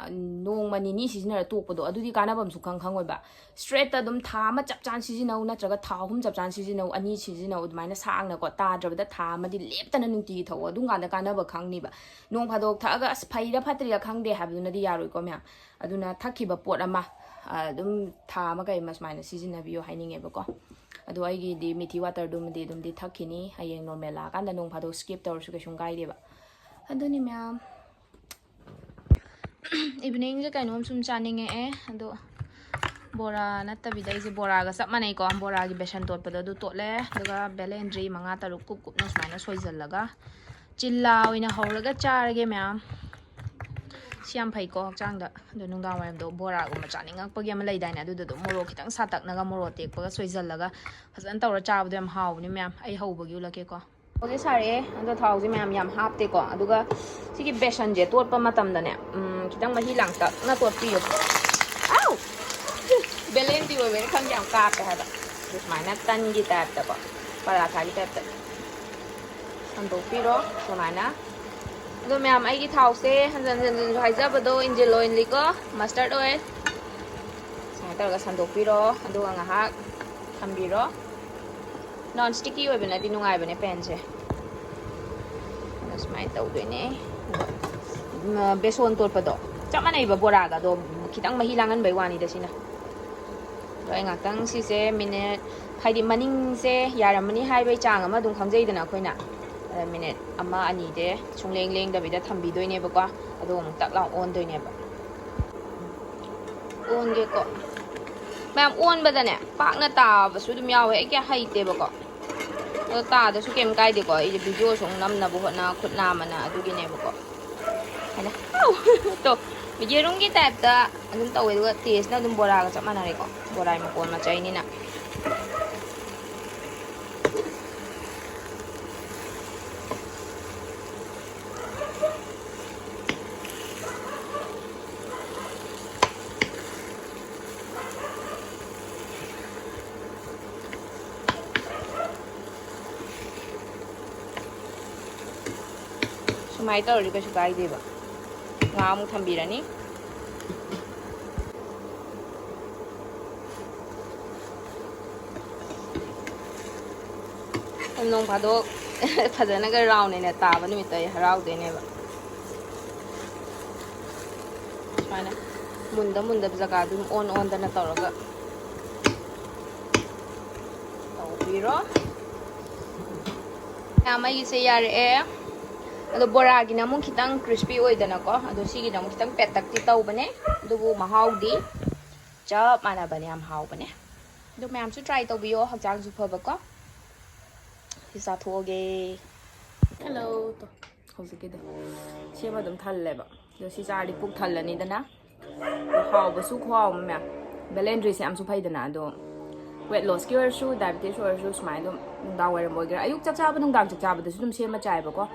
ꯅꯣꯡꯃ ꯅꯤꯅꯤ ꯁꯤꯖꯤꯟꯅꯔ ꯇꯣꯛꯄꯗꯣ, ꯑꯗꯨꯗꯤ ꯀꯥꯟꯅꯕ ꯑꯃꯁꯨ ꯈꯪ ꯈꯪꯉꯣꯏꯕ꯫ ꯏꯁꯇ꯭ꯔꯦꯠꯇ ꯑꯗꯨꯝ ꯊꯥ ꯑꯃ ꯆꯞ ꯆꯥꯅ ꯁꯤꯖꯤꯟꯅꯧ, ꯅꯠꯇ꯭ꯔꯒ ꯊꯥ ꯑꯍꯨꯝ ꯆꯞ ꯆꯥꯅ ꯁꯤꯖꯤꯟꯅꯧ, ꯑꯅꯤ ꯁꯤꯖꯤꯟꯅꯧ, ꯑꯗꯨꯃꯥꯏꯅ ꯁꯥꯡꯅꯀꯣ, ꯇꯥꯗ꯭ꯔꯕꯗ ꯊꯥ ꯑꯃꯗꯤ ꯂꯦꯞꯇꯅ ꯅꯨꯡꯇꯤꯒꯤ ꯊꯛꯑꯣ, ꯑꯗꯨꯝ ꯀꯥꯟꯗ ꯀꯥꯟꯅꯕ ꯈꯪꯅꯤꯕ꯫ ꯅꯣꯡ ꯐꯥꯗꯣꯛ ꯊꯛꯑꯒ "ꯑꯁ, ꯐꯩꯔꯥ ꯐꯠꯇ꯭ꯔꯤꯔꯥ ꯈꯪꯗꯦ" ꯍꯥꯏꯕꯗꯨꯅꯗꯤ ꯌꯥꯔꯣꯏꯀꯣ ꯃꯌꯥꯝ꯫ ꯑꯗꯨꯅ ꯊꯛꯈꯤꯕ ꯄꯣꯠ ꯑꯃ, ꯑ, ꯑꯗꯨꯝ ꯊꯥ ꯑꯃ ꯀꯩ ꯑꯃ ꯁꯨꯃꯥꯏꯅ ꯁꯤꯖꯤꯟꯅꯕꯤꯌꯣ ꯍꯥꯏꯅꯤꯡꯉꯦꯕꯀꯣ꯫ ꯑꯗꯣ ꯑꯩꯒꯤꯗꯤ ꯃꯤꯊꯤ ꯋꯥꯇꯔꯗꯨꯃꯗꯤ ꯑꯗꯨꯝꯗꯤ ꯊꯛꯈꯤꯅꯤ꯫ ꯍꯌꯦꯡ ꯅꯣꯔꯃꯦꯜ ꯂꯥꯛꯑꯀꯥꯟꯗ ꯅꯣꯡ ꯐꯥꯗꯣꯛ ꯁ꯭ꯀꯤꯞ ꯇꯧꯔꯁꯨ ꯀꯩꯁꯨꯝ ꯀꯥꯏꯗꯦꯕ꯫ ꯑꯗꯨꯅꯤ ꯃꯌꯥꯝ꯫ ꯏꯚꯤꯅꯤꯡꯁꯦ ꯀꯩꯅꯣꯝ ꯁꯨꯝ ꯆꯥꯅꯤꯡꯉꯛꯑꯦ꯫ ꯑꯗꯣ ꯕꯣꯔꯥ ꯅꯠꯇꯕꯤꯗ ꯑꯩꯁꯦ ꯕꯣꯔꯥꯒ ꯆꯞ ꯃꯥꯟꯅꯩꯀꯣ꯫ ꯕꯣꯔꯥꯒꯤ ꯕꯦꯁꯟ ꯇꯣꯠꯄꯗꯣ ꯑꯗꯨ ꯇꯣꯠꯂꯦ꯫ ꯑꯗꯨꯒ ꯕꯦꯂꯦꯟꯗ꯭ꯔꯤ ꯃꯉꯥ ꯇꯔꯨꯛ ꯀꯨꯞ ꯀꯨꯞꯅ ꯁꯨꯃꯥꯏꯅ ꯁꯣꯏꯖꯜꯂꯒ, ꯆꯤꯜꯂꯥ ꯑꯣꯏꯅ ꯍꯧꯔꯒ ꯆꯥꯔꯒꯦ ꯃꯌꯥꯝ꯫ ꯁꯤ ꯌꯥꯝ ꯐꯩꯀꯣ ꯍꯛꯆꯥꯡꯗ꯫ ꯑꯗꯣ ꯅꯨꯡꯗꯥꯡ ꯋꯥꯏꯔꯝꯗꯣ ꯕꯣꯔꯥꯒꯨꯝꯕ ꯆꯥꯅꯤꯡꯉꯛꯄꯒꯤ ꯑꯃ ꯂꯩꯗꯥꯏꯅꯦ, ꯑꯗꯨꯗꯣ ꯑꯗꯨꯝ ꯃꯣꯔꯣꯛ ꯈꯤꯇꯪ ꯁꯥꯇꯛꯅꯒ ꯃꯣꯔꯣꯛ ꯑꯇꯦꯛꯄꯒ ꯁꯣꯏꯖꯜꯂꯒ ꯐꯖꯅ ꯇꯧꯔ ꯆꯥꯕꯗꯣ ꯌꯥꯝ ꯍꯥꯎꯕꯅꯦ ꯃꯌꯥꯝ꯫ ꯑꯩ ꯍꯧꯕꯒꯤ ꯎꯠꯂꯛꯀꯦꯀꯣ꯫ ꯊꯥꯎꯁꯦ ꯁꯥꯔꯛꯑꯦ꯫ ꯑꯗꯣ ꯊꯥꯎꯁꯦ ꯃꯌꯥꯝ ꯌꯥꯝ ꯍꯥꯞꯇꯦꯀꯣ꯫ ꯑꯗꯨꯒ ꯁꯤꯒꯤ ꯕꯦꯁꯟꯁꯦ ꯇꯣꯠꯄ ꯃꯇꯝꯗꯅꯦ, ꯎꯝ, ꯈꯤꯇꯪ ꯃꯍꯤ ꯂꯥꯡꯇꯛꯅ ꯇꯣꯠꯄꯤꯌꯨ꯫ ꯑꯥꯎ! ꯕꯦꯂꯦꯟꯗꯤ ꯑꯣꯏꯕꯅꯤ ꯈꯪꯗꯦ, ꯌꯥꯝ ꯀꯥꯞꯄꯦ ꯍꯥꯏꯕ꯫ ꯑꯗꯨ ꯁꯨꯃꯥꯏꯅ ꯇꯟꯒꯤ ꯇꯥꯏꯞꯇꯀꯣ, ꯄꯔꯥꯊꯥꯒꯤ ꯇꯥꯏꯞꯇ ꯁꯟꯗꯣꯛꯄꯤꯔꯣ ꯁꯨꯃꯥꯏꯅ꯫ ꯑꯗꯣ ꯃꯌꯥꯝ, ꯑꯩꯒꯤ ꯊꯥꯎꯁꯦ ꯍꯟꯖꯟ ꯍꯟꯖꯟꯁꯨ ꯍꯥꯏꯖꯕꯗꯣ, ꯏꯟꯖꯤꯟ ꯑꯣꯏꯜꯅꯤꯀꯣ, ꯃꯁꯇꯔꯗ ꯑꯣꯏꯜ꯫ ꯁꯨꯃꯥꯏꯅ ꯇꯧꯔꯒ ꯁꯟꯗꯣꯛꯄꯤꯔꯣ, ꯑꯗꯨꯒ ꯉꯥꯏꯍꯥꯛ ꯊꯝꯕꯤꯔꯣ꯫ ꯅꯣꯟ ꯁ꯭ꯇꯤꯀꯤ ꯑꯣꯏꯕꯅꯗꯤ ꯅꯨꯡꯉꯥꯏꯕꯅꯦ ꯄꯦꯟꯁꯦ꯫ ꯑꯗꯣ ꯁꯨꯃꯥꯏꯅ ꯇꯧꯗꯣꯏꯅꯦ꯫ ꯑꯗꯣ, ꯎꯝ, ꯕꯦꯁꯣꯟ ꯇꯣꯠꯄꯗꯣ ꯆꯞ ꯃꯥꯟꯅꯩꯕ ꯕꯣꯔꯥꯒ, ꯑꯗꯣ ꯈꯤꯇꯪ ꯃꯍꯤ ꯂꯥꯡꯍꯟꯕꯩ ꯋꯥꯅꯤꯗ ꯁꯤꯅ꯫ ꯑꯗꯣ ꯑꯩ ꯉꯥꯛꯇꯪ ꯁꯤꯁꯦ ꯃꯤꯅꯤꯠ, ꯍꯥꯏꯗꯤ ꯃꯅꯤꯡꯁꯦ ꯌꯥꯔꯝꯃꯅꯤ ꯍꯥꯏꯕꯒꯤ ꯆꯥꯡ ꯑꯃ ꯑꯗꯨꯝ ꯈꯪꯖꯩꯗꯅ ꯑꯩꯈꯣꯏꯅ꯫ ꯑꯗ ꯃꯤꯅꯤꯠ ꯑꯃ ꯑꯅꯤꯁꯦ ꯁꯨꯡꯂꯦꯡ ꯂꯦꯡꯗꯕꯤꯗ ꯊꯝꯕꯤꯗꯣꯏꯅꯦꯕꯀꯣ꯫ ꯑꯗꯨꯒ ꯑꯃꯨꯛ ꯇꯛ ꯂꯥꯎ ꯑꯣꯟꯗꯣꯏꯅꯦꯕ꯫ ꯑꯣꯟꯒꯦꯀꯣ꯫ ꯃꯌꯥꯝ, ꯑꯣꯟꯕꯗꯅꯦ ꯄꯥꯛꯅ ꯇꯥꯕꯁꯨ ꯑꯗꯨꯝ ꯌꯥꯎꯋꯦ, ꯑꯩ ꯀꯌꯥ ꯍꯩꯇꯦꯕꯀꯣ꯫ ꯑꯗꯣ ꯇꯥꯗꯁꯨ ꯀꯩꯝ ꯀꯥꯏꯗꯦꯀꯣ, ꯑꯩꯁꯦ ꯚꯤꯗꯤꯑꯣꯁꯨ ꯑꯃꯨꯛ ꯅꯝꯅꯕ ꯍꯣꯠꯅ ꯈꯨꯠ ꯅꯥꯝꯃꯅ, ꯑꯗꯨꯒꯤꯅꯦꯕꯀꯣ꯫ ꯍꯥꯏꯅ, ꯑꯥꯎ! ꯇꯣ, ꯌꯦꯔꯨꯝꯒꯤ ꯇꯥꯏꯞꯇ ꯑꯗꯨꯝ ꯇꯧꯋꯦ, ꯑꯗꯨꯒ ꯇꯦꯁꯅ ꯑꯗꯨꯝ ꯕꯣꯔꯥꯒ ꯆꯞ ꯃꯥꯟꯅꯔꯦꯀꯣ, ꯕꯣꯔꯥꯒꯤ ꯃꯄꯣꯟ ꯃꯆꯩꯅꯤꯅ꯫ ꯁꯨꯃꯥꯏꯅ ꯇꯧꯔꯗꯤ ꯀꯩꯁꯨ ꯀꯥꯏꯗꯦꯕ꯫ ꯉꯥ ꯑꯃꯨꯛ ꯊꯝꯕꯤꯔꯅꯤ꯫ ꯅꯣꯡ ꯐꯥꯗꯣꯛ ꯐꯖꯅꯒ ꯔꯥꯎꯟ ꯑꯣꯏꯅ ꯇꯥꯕ ꯅꯨꯃꯤꯠꯇꯣ ꯑꯩ ꯍꯔꯥꯎꯗꯣꯏꯅꯦꯕ꯫ ꯁꯨꯃꯥꯏꯅ ꯃꯨꯟꯗ ꯃꯨꯟꯗꯕ ꯖꯒꯥ ꯑꯗꯨꯝ ꯑꯣꯟ ꯑꯣꯟꯗꯅ ꯇꯧꯔꯒ ꯇꯧꯕꯤꯔꯣ꯫ ꯃꯌꯥꯝ, ꯑꯩꯒꯤꯁꯦ ꯌꯥꯔꯛꯑꯦ꯫ ꯑꯗꯣ ꯕꯣꯔꯥꯒꯤꯅ ꯑꯃꯨꯛ ꯈꯤꯇꯪ ꯀ꯭ꯔꯤꯁꯄꯤ ꯑꯣꯏꯗꯅꯀꯣ, ꯑꯗꯣ ꯁꯤꯒꯤꯅ ꯑꯃꯨꯛ ꯈꯤꯇꯪ ꯄꯦꯠꯇꯛꯇꯤ ꯇꯧꯕꯅꯦ, ꯑꯗꯨꯕꯨ ꯃꯍꯥꯎꯗꯤ ꯆꯞ ꯃꯥꯟꯅꯕꯅꯦ, ꯌꯥꯝ ꯍꯥꯎꯕꯅꯦ꯫ ꯑꯗꯣ ꯃꯌꯥꯝꯁꯨ ꯇ꯭ꯔꯥꯏ ꯇꯧꯕꯤꯌꯣ, ꯍꯛꯆꯥꯡꯁꯨ ꯐꯕꯀꯣ꯫ ꯁꯤ ꯆꯥꯊꯣꯛꯑꯒꯦ꯫ ꯍꯜꯂꯣ꯫ ꯍꯧꯖꯤꯛꯀꯤꯗꯣ ꯁꯦꯝꯃ ꯑꯗꯨꯝ ꯊꯜꯂꯦꯕ꯫ ꯑꯗꯣ ꯁꯤ ꯆꯥꯔꯗꯤ ꯄꯨꯛ ꯊꯜꯂꯅꯤꯗꯅ꯫ ꯍꯥꯎꯕꯁꯨ ꯈꯨꯍꯥꯎ ꯑꯃ ꯃꯌꯥꯝ꯫ ꯕꯦꯂꯦꯟꯗ꯭ꯔꯤꯁꯦ ꯌꯥꯝꯁꯨ ꯐꯩꯗꯅ꯫ ꯑꯗꯣ ꯋꯦꯠ ꯂꯣꯁꯀꯤ ꯑꯣꯏꯔꯁꯨ, ꯗꯥꯏꯕꯤꯇꯤꯁ ꯑꯣꯏꯔꯁꯨ, ꯁꯨꯃꯥꯏꯅ ꯑꯗꯨꯝ ꯅꯨꯡꯗꯥꯡ ꯋꯥꯏꯔꯝ ꯑꯣꯏꯒꯦꯔꯥ, ꯑꯌꯨꯛ ꯆꯥꯛ ꯆꯥꯕ, ꯅꯨꯡꯗꯥꯡ ꯆꯥꯛ ꯆꯥꯕꯗꯁꯨ ꯑꯗꯨꯝ ꯁꯦꯝꯃ ꯆꯥꯏꯕꯀꯣ꯫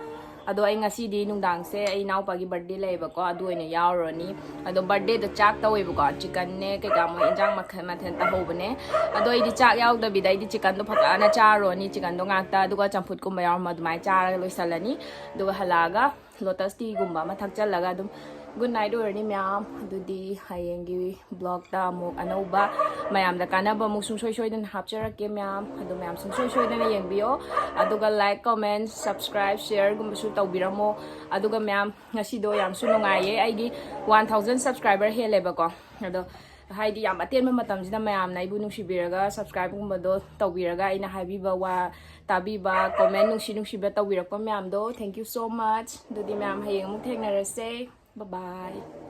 ꯑꯗꯣ ꯑꯩ ꯉꯁꯤꯗꯤ ꯅꯨꯡꯗꯥꯡꯁꯦ ꯑꯩ ꯏꯅꯥꯎꯄꯥꯒꯤ ꯕꯥꯔꯗꯦ ꯂꯩꯌꯦꯕꯀꯣ, ꯑꯗꯨ ꯑꯣꯏꯅ ꯌꯥꯎꯔꯨꯔꯅꯤ꯫ ꯑꯗꯣ ꯕꯥꯔꯗꯦꯗ ꯆꯥꯛ ꯇꯧꯋꯦꯕꯀꯣ, ꯆꯤꯀꯟꯅꯦ ꯀꯩꯀꯥ, ꯃꯣꯏ ꯏꯟꯖꯥꯡ ꯃꯈꯜ ꯃꯊꯦꯜ ꯇꯧꯍꯧꯕꯅꯦ꯫ ꯑꯗꯣ ꯑꯩꯗꯤ ꯆꯥꯛ ꯌꯥꯎꯗꯕꯤꯗ ꯑꯩꯗꯤ ꯆꯤꯀꯟꯗꯣ ꯐꯖꯅ ꯆꯥꯔꯨꯔꯅꯤ, ꯆꯤꯀꯟꯗꯣ ꯉꯥꯛꯇ, ꯑꯗꯨꯒ ꯆꯝꯐꯨꯠꯀꯨꯝꯕ ꯌꯥꯎꯔꯝꯃꯣ, ꯑꯗꯨꯃꯥꯏꯅ ꯆꯥꯔꯒ ꯂꯣꯏꯁꯜꯂꯅꯤ꯫ ꯑꯗꯨꯒ ꯍꯜꯂꯛꯑꯒ ꯂꯣꯇꯁ ꯇꯤꯒꯨꯝꯕ ꯑꯃ ꯊꯛꯆꯜꯂꯒ ꯑꯗꯨꯝ ꯒꯨꯗ ꯅꯥꯏꯠ ꯑꯣꯏꯔꯅꯤ ꯃꯌꯥꯝ꯫ ꯑꯗꯨꯗꯤ ꯍꯌꯦꯡꯒꯤ ꯕ꯭ꯂꯣꯛꯇ ꯑꯃꯨꯛ ꯑꯅꯧꯕ ꯃꯌꯥꯝꯗ ꯀꯥꯟꯅꯕ ꯑꯃꯨꯛ ꯁꯨꯡꯁꯣꯏ ꯁꯣꯏꯗꯅ ꯍꯥꯞꯆꯔꯛꯀꯦ ꯃꯌꯥꯝ꯫ ꯑꯗꯨ ꯃꯌꯥꯝ ꯁꯨꯡꯁꯣꯏ ꯁꯣꯏꯗꯅ ꯌꯦꯡꯕꯤꯌꯣ꯫ ꯑꯗꯨꯒ ꯂꯥꯏꯛ, ꯀꯣꯃꯦꯟ, ꯁꯕꯁꯀ꯭ꯔꯥꯏꯕ, ꯁꯤꯌꯔꯒꯨꯝꯕꯁꯨ ꯇꯧꯕꯤꯔꯝꯃꯣ꯫ ꯑꯗꯨꯒ ꯃꯌꯥꯝ, ꯉꯁꯤꯗꯣ ꯌꯥꯝꯁꯨ ꯅꯨꯡꯉꯥꯏꯌꯦ, ꯑꯩꯒꯤ ꯋꯥꯟ ꯊꯥꯎꯖꯟ ꯁꯕꯁꯀ꯭ꯔꯥꯏꯕꯔ ꯍꯦꯜꯂꯦꯕꯀꯣ꯫ ꯑꯗꯣ ꯍꯥꯏꯗꯤ ꯌꯥꯝ ꯑꯇꯦꯟꯕ ꯃꯇꯝꯁꯤꯗ ꯃꯌꯥꯝꯅ ꯑꯩꯕꯨ ꯅꯨꯡꯁꯤꯕꯤꯔꯒ ꯁꯕꯁꯀ꯭ꯔꯥꯏꯕꯒꯨꯝꯕꯗꯣ ꯇꯧꯕꯤꯔꯒ ꯑꯩꯅ ꯍꯥꯏꯕꯤꯕ ꯋꯥ ꯇꯥꯕꯤꯕ, ꯀꯣꯃꯦꯟ ꯅꯨꯡꯁꯤ ꯅꯨꯡꯁꯤꯕ ꯇꯧꯕꯤꯔꯛꯄ ꯃꯌꯥꯝꯗꯣ, thank you so much꯫ ꯑꯗꯨꯗꯤ ꯃꯌꯥꯝ ꯍꯌꯦꯡ ꯑꯃꯨꯛ ꯊꯦꯡꯅꯔꯁꯦ꯫ Bye bye꯫